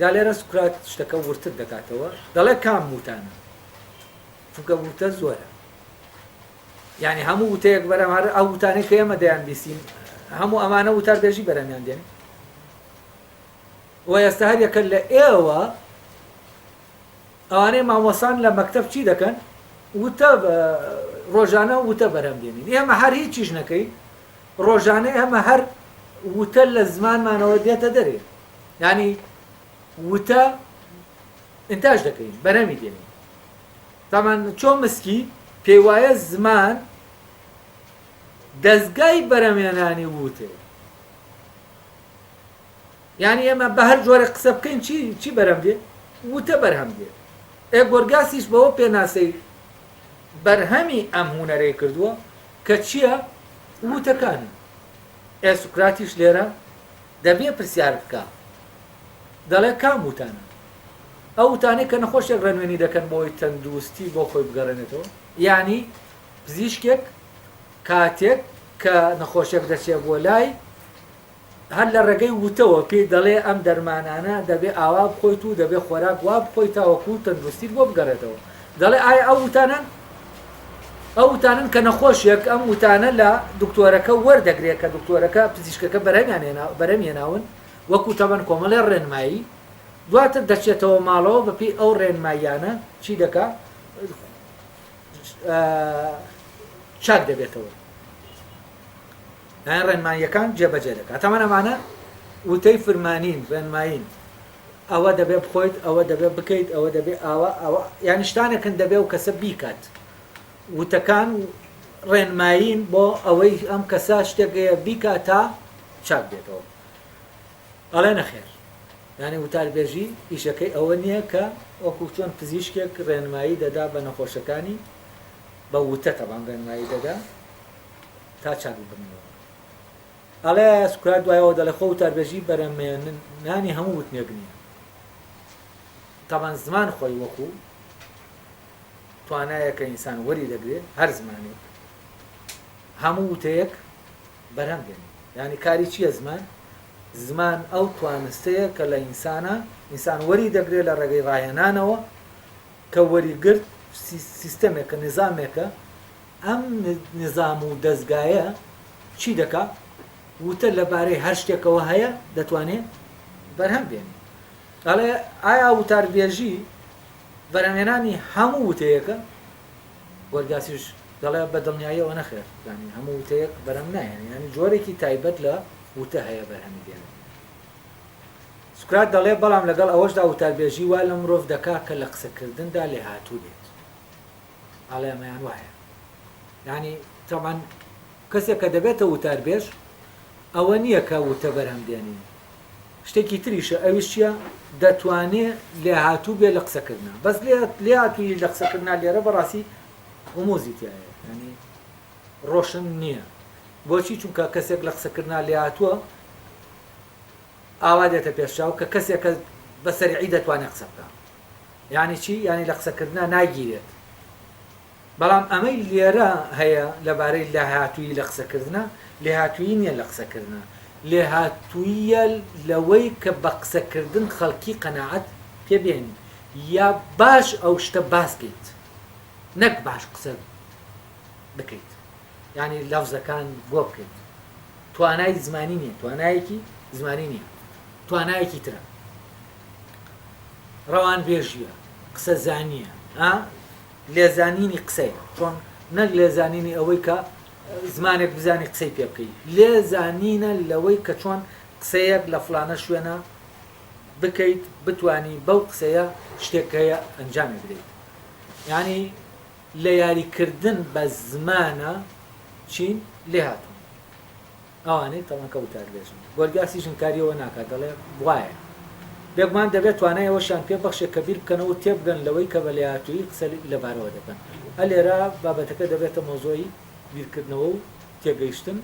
جا لێرە سوکرات شتەکە وردتر دەکاتەوە، دەڵێ کام وتانە؟ چونکە وتە زۆرە. یعنی هەموو وتەیەک بەرەم هەر ئەو وتانەی کە ئێمە دەیان بیستین هەموو ئەمانە وتاربێژی بەرەمیان دێن و ئێستا هەر یەکە لە ئێوە ئەوانەی مامۆستان لە مەکتەب چی دەکەن وتە ڕۆژانە وتە بەرهەم دێنین ئێمە هەر هیچیش نەکەین ڕۆژانە ئێمە هەر وتە لە زمانمانەوە دێتە دەرێ ینی وتە ئینتاج دەکەین بەرهەمی دێنین تامان چۆن مسکی پێی وایە زمان دەستگای بەرەمێنانی وتەیە یانی ئێمە بە هەر جۆرێک قسە بکەین چی چی بەرهەم دێ؟ وتە بەرهەم دێ. ئێ گۆرگاسیش بەوە پێناسەی بەرهەمی ئەم هونەرەی کردووە کە چییە؟ وتەکانن. ئێ سوکراتیش لێرە دەبێ پرسیار بکا. دەڵێ کام وتانە؟ ئەو وتانەی کە نەخۆشێک ڕێنوێنی دەکەن بۆی تەندروستی بۆ خۆی بگەڕێنێتەوە؟ یانی پزیشکێک کاتێک کە نەخۆشێک دەچێ بۆ لای هەر لە ڕێگەی وتەوە پێی دەڵێ ئەم دەرمانانە دەبێ ئاوا بخۆیت و دەبێ خۆراک وا بخۆیت تاوەکو تەندروستیت بۆ بگەڕێتەوە. دەڵێ ئایا ئەو وتانەن؟ ئەو وتانەن کە نەخۆشێک ئەم وتانە لە دکتۆرەکە وەردەگرێ کە دکتۆرەکە پزیشکەکە بەرهەمیان هێنا بەرهەمی هێناون وەکو تەبەن کۆمەڵێ ڕێنمایی دواتر دەچێتەوە ماڵەوە بەپێی ئەو ڕێنماییانە چی دەکا چاک دەبێتەوە. یان ڕێنماییەکان جێبەجێ دەکات. تەمان ئەمانە وتەی فرمانین، ڕێنمایین. ئەوە دەبێ بخۆیت، ئەوە دەبێ بکەیت، ئەوە دەبێ ئاوا، ئەوە یانی شتانێکن دەبێ و کەسە بیکات. وتەکان و ڕێنمایین بۆ ئەوەی ئەم کەسە شتێک هەیە بیکا تا چاک بێتەوە. ئەڵێ نەخێر. یانی وتاربێژی ئیشەکەی ئەوە نییە کە وەکو چۆن پزیشکێک ڕێنمایی دەدا بە نەخۆشەکانی بە وتە تەبان ڕێنمایی دەدا تا چاک ببنەوە. ئەڵێ سوکرات دوایەوە دەڵێ خۆ وتاربێژی بەرەمێنانی هەموو وتنێک نییە. تەبان زمان خۆی وەکو توانایەک کە ئینسان وەری دەگرێ هەر زمانێک هەموو وتەیەک بەرهەم دێنێ یانی کاری چییە زمان؟ زمان ئەو توانستەیە کە لە ئینسانە ئینسان وەری دەگرێ لە ڕێگەی ڕاهێنانەوە کە وەری گرت سیستەمێکە نیزامێکە ئەم نیزام و دەزگایە چی دەکا وتە لەبارەی هەر شتێکەوە هەیە دەتوانێ بەرهەم بێنێ ئەڵێ ئایا وتاربێژی بەرهەمهێنانی هەموو وتەیەکە؟ گۆرگاسیش دەڵێ بە دڵنیاییەوە نەخێر، یانی هەموو وتەیەک بەرهەم ناهێنێ، یانی جۆرێکی تایبەت لە وتە هەیە بەرهەمی دێنێ. سوکرات دەڵێ بەڵام لەگەڵ ئەوەشدا وتاربێژی وا لە مرۆڤ دەکا کە لە قسەکردندا لێهاتوو بێت. ئەڵێ ئەمەیان وایە. یانی تەبعەن کەسێک کە دەبێتە وتاربێژ ئەوە نییە کە وتە بەرهەم دێنێ، شتێکی تریشە ئەویش چیە دەتوانێ لێهاتوو بێ لە قسەکردنا بەس لێهاتوویی لە قسەکردنا لێرە بەڕاستی غموزی تیایە یانی ڕۆشن نییە بۆچی چونکە کەسێک لە قسەکردنا لێهاتووە ئاوا دێتە پێشچاو کە کەسێکە بە سەریعی دەتوانێت قسە بکە یانی چی یانی لە قسەکردنا ناگیرێت بەڵام ئەمەی لێرە هەیە لەبارەی لێهاتوویی لە قسەکردنە، لێهاتوویی نییە لە قسەکردنا، لێهاتووییە لەوەی کە بە قسەکردن خەڵکی قەناعەت پێ بێنی یا باش ئەو شتە باس کەیت نەک باش قسە بکەیت یانی لەفزەکان گۆ بکەیت توانای زمانی نییە توانایەکی زمانی نییە توانایەکی ترە. ڕەوانبێژییە، قسەزانییە، ئا لێزانینی قسەیە، چۆن نەک لێزانینی ئەوەی کە زمانێک بزانی قسەی پێ بکەی، لێزانینە لەوەی کە چۆن قسەیەک لە فڵانە شوێنە بکەیت بتوانی بەو قسەیە شتێک هەیە ئەنجامی بدەیت. یانی لە یاریکردن بە زمانە چین لێهاتوون. ئەوانەی تەڵەکە وتاربێژن. گۆرگاسیش ئینکاری ئەوە ناکات، دەڵێ، وایە. بێگومان دەبێت توانای ئەوەشیان پێ ببەخشێ کە بیر بکەنەوە و تێبگەن لەوەی کە بە لێهاتوویی قسە لەبارەوە دەکەن. ئە لێرە بابەتەکە دەبێتە مەوزوعی بیرکردنەوە و تێگەیشتن.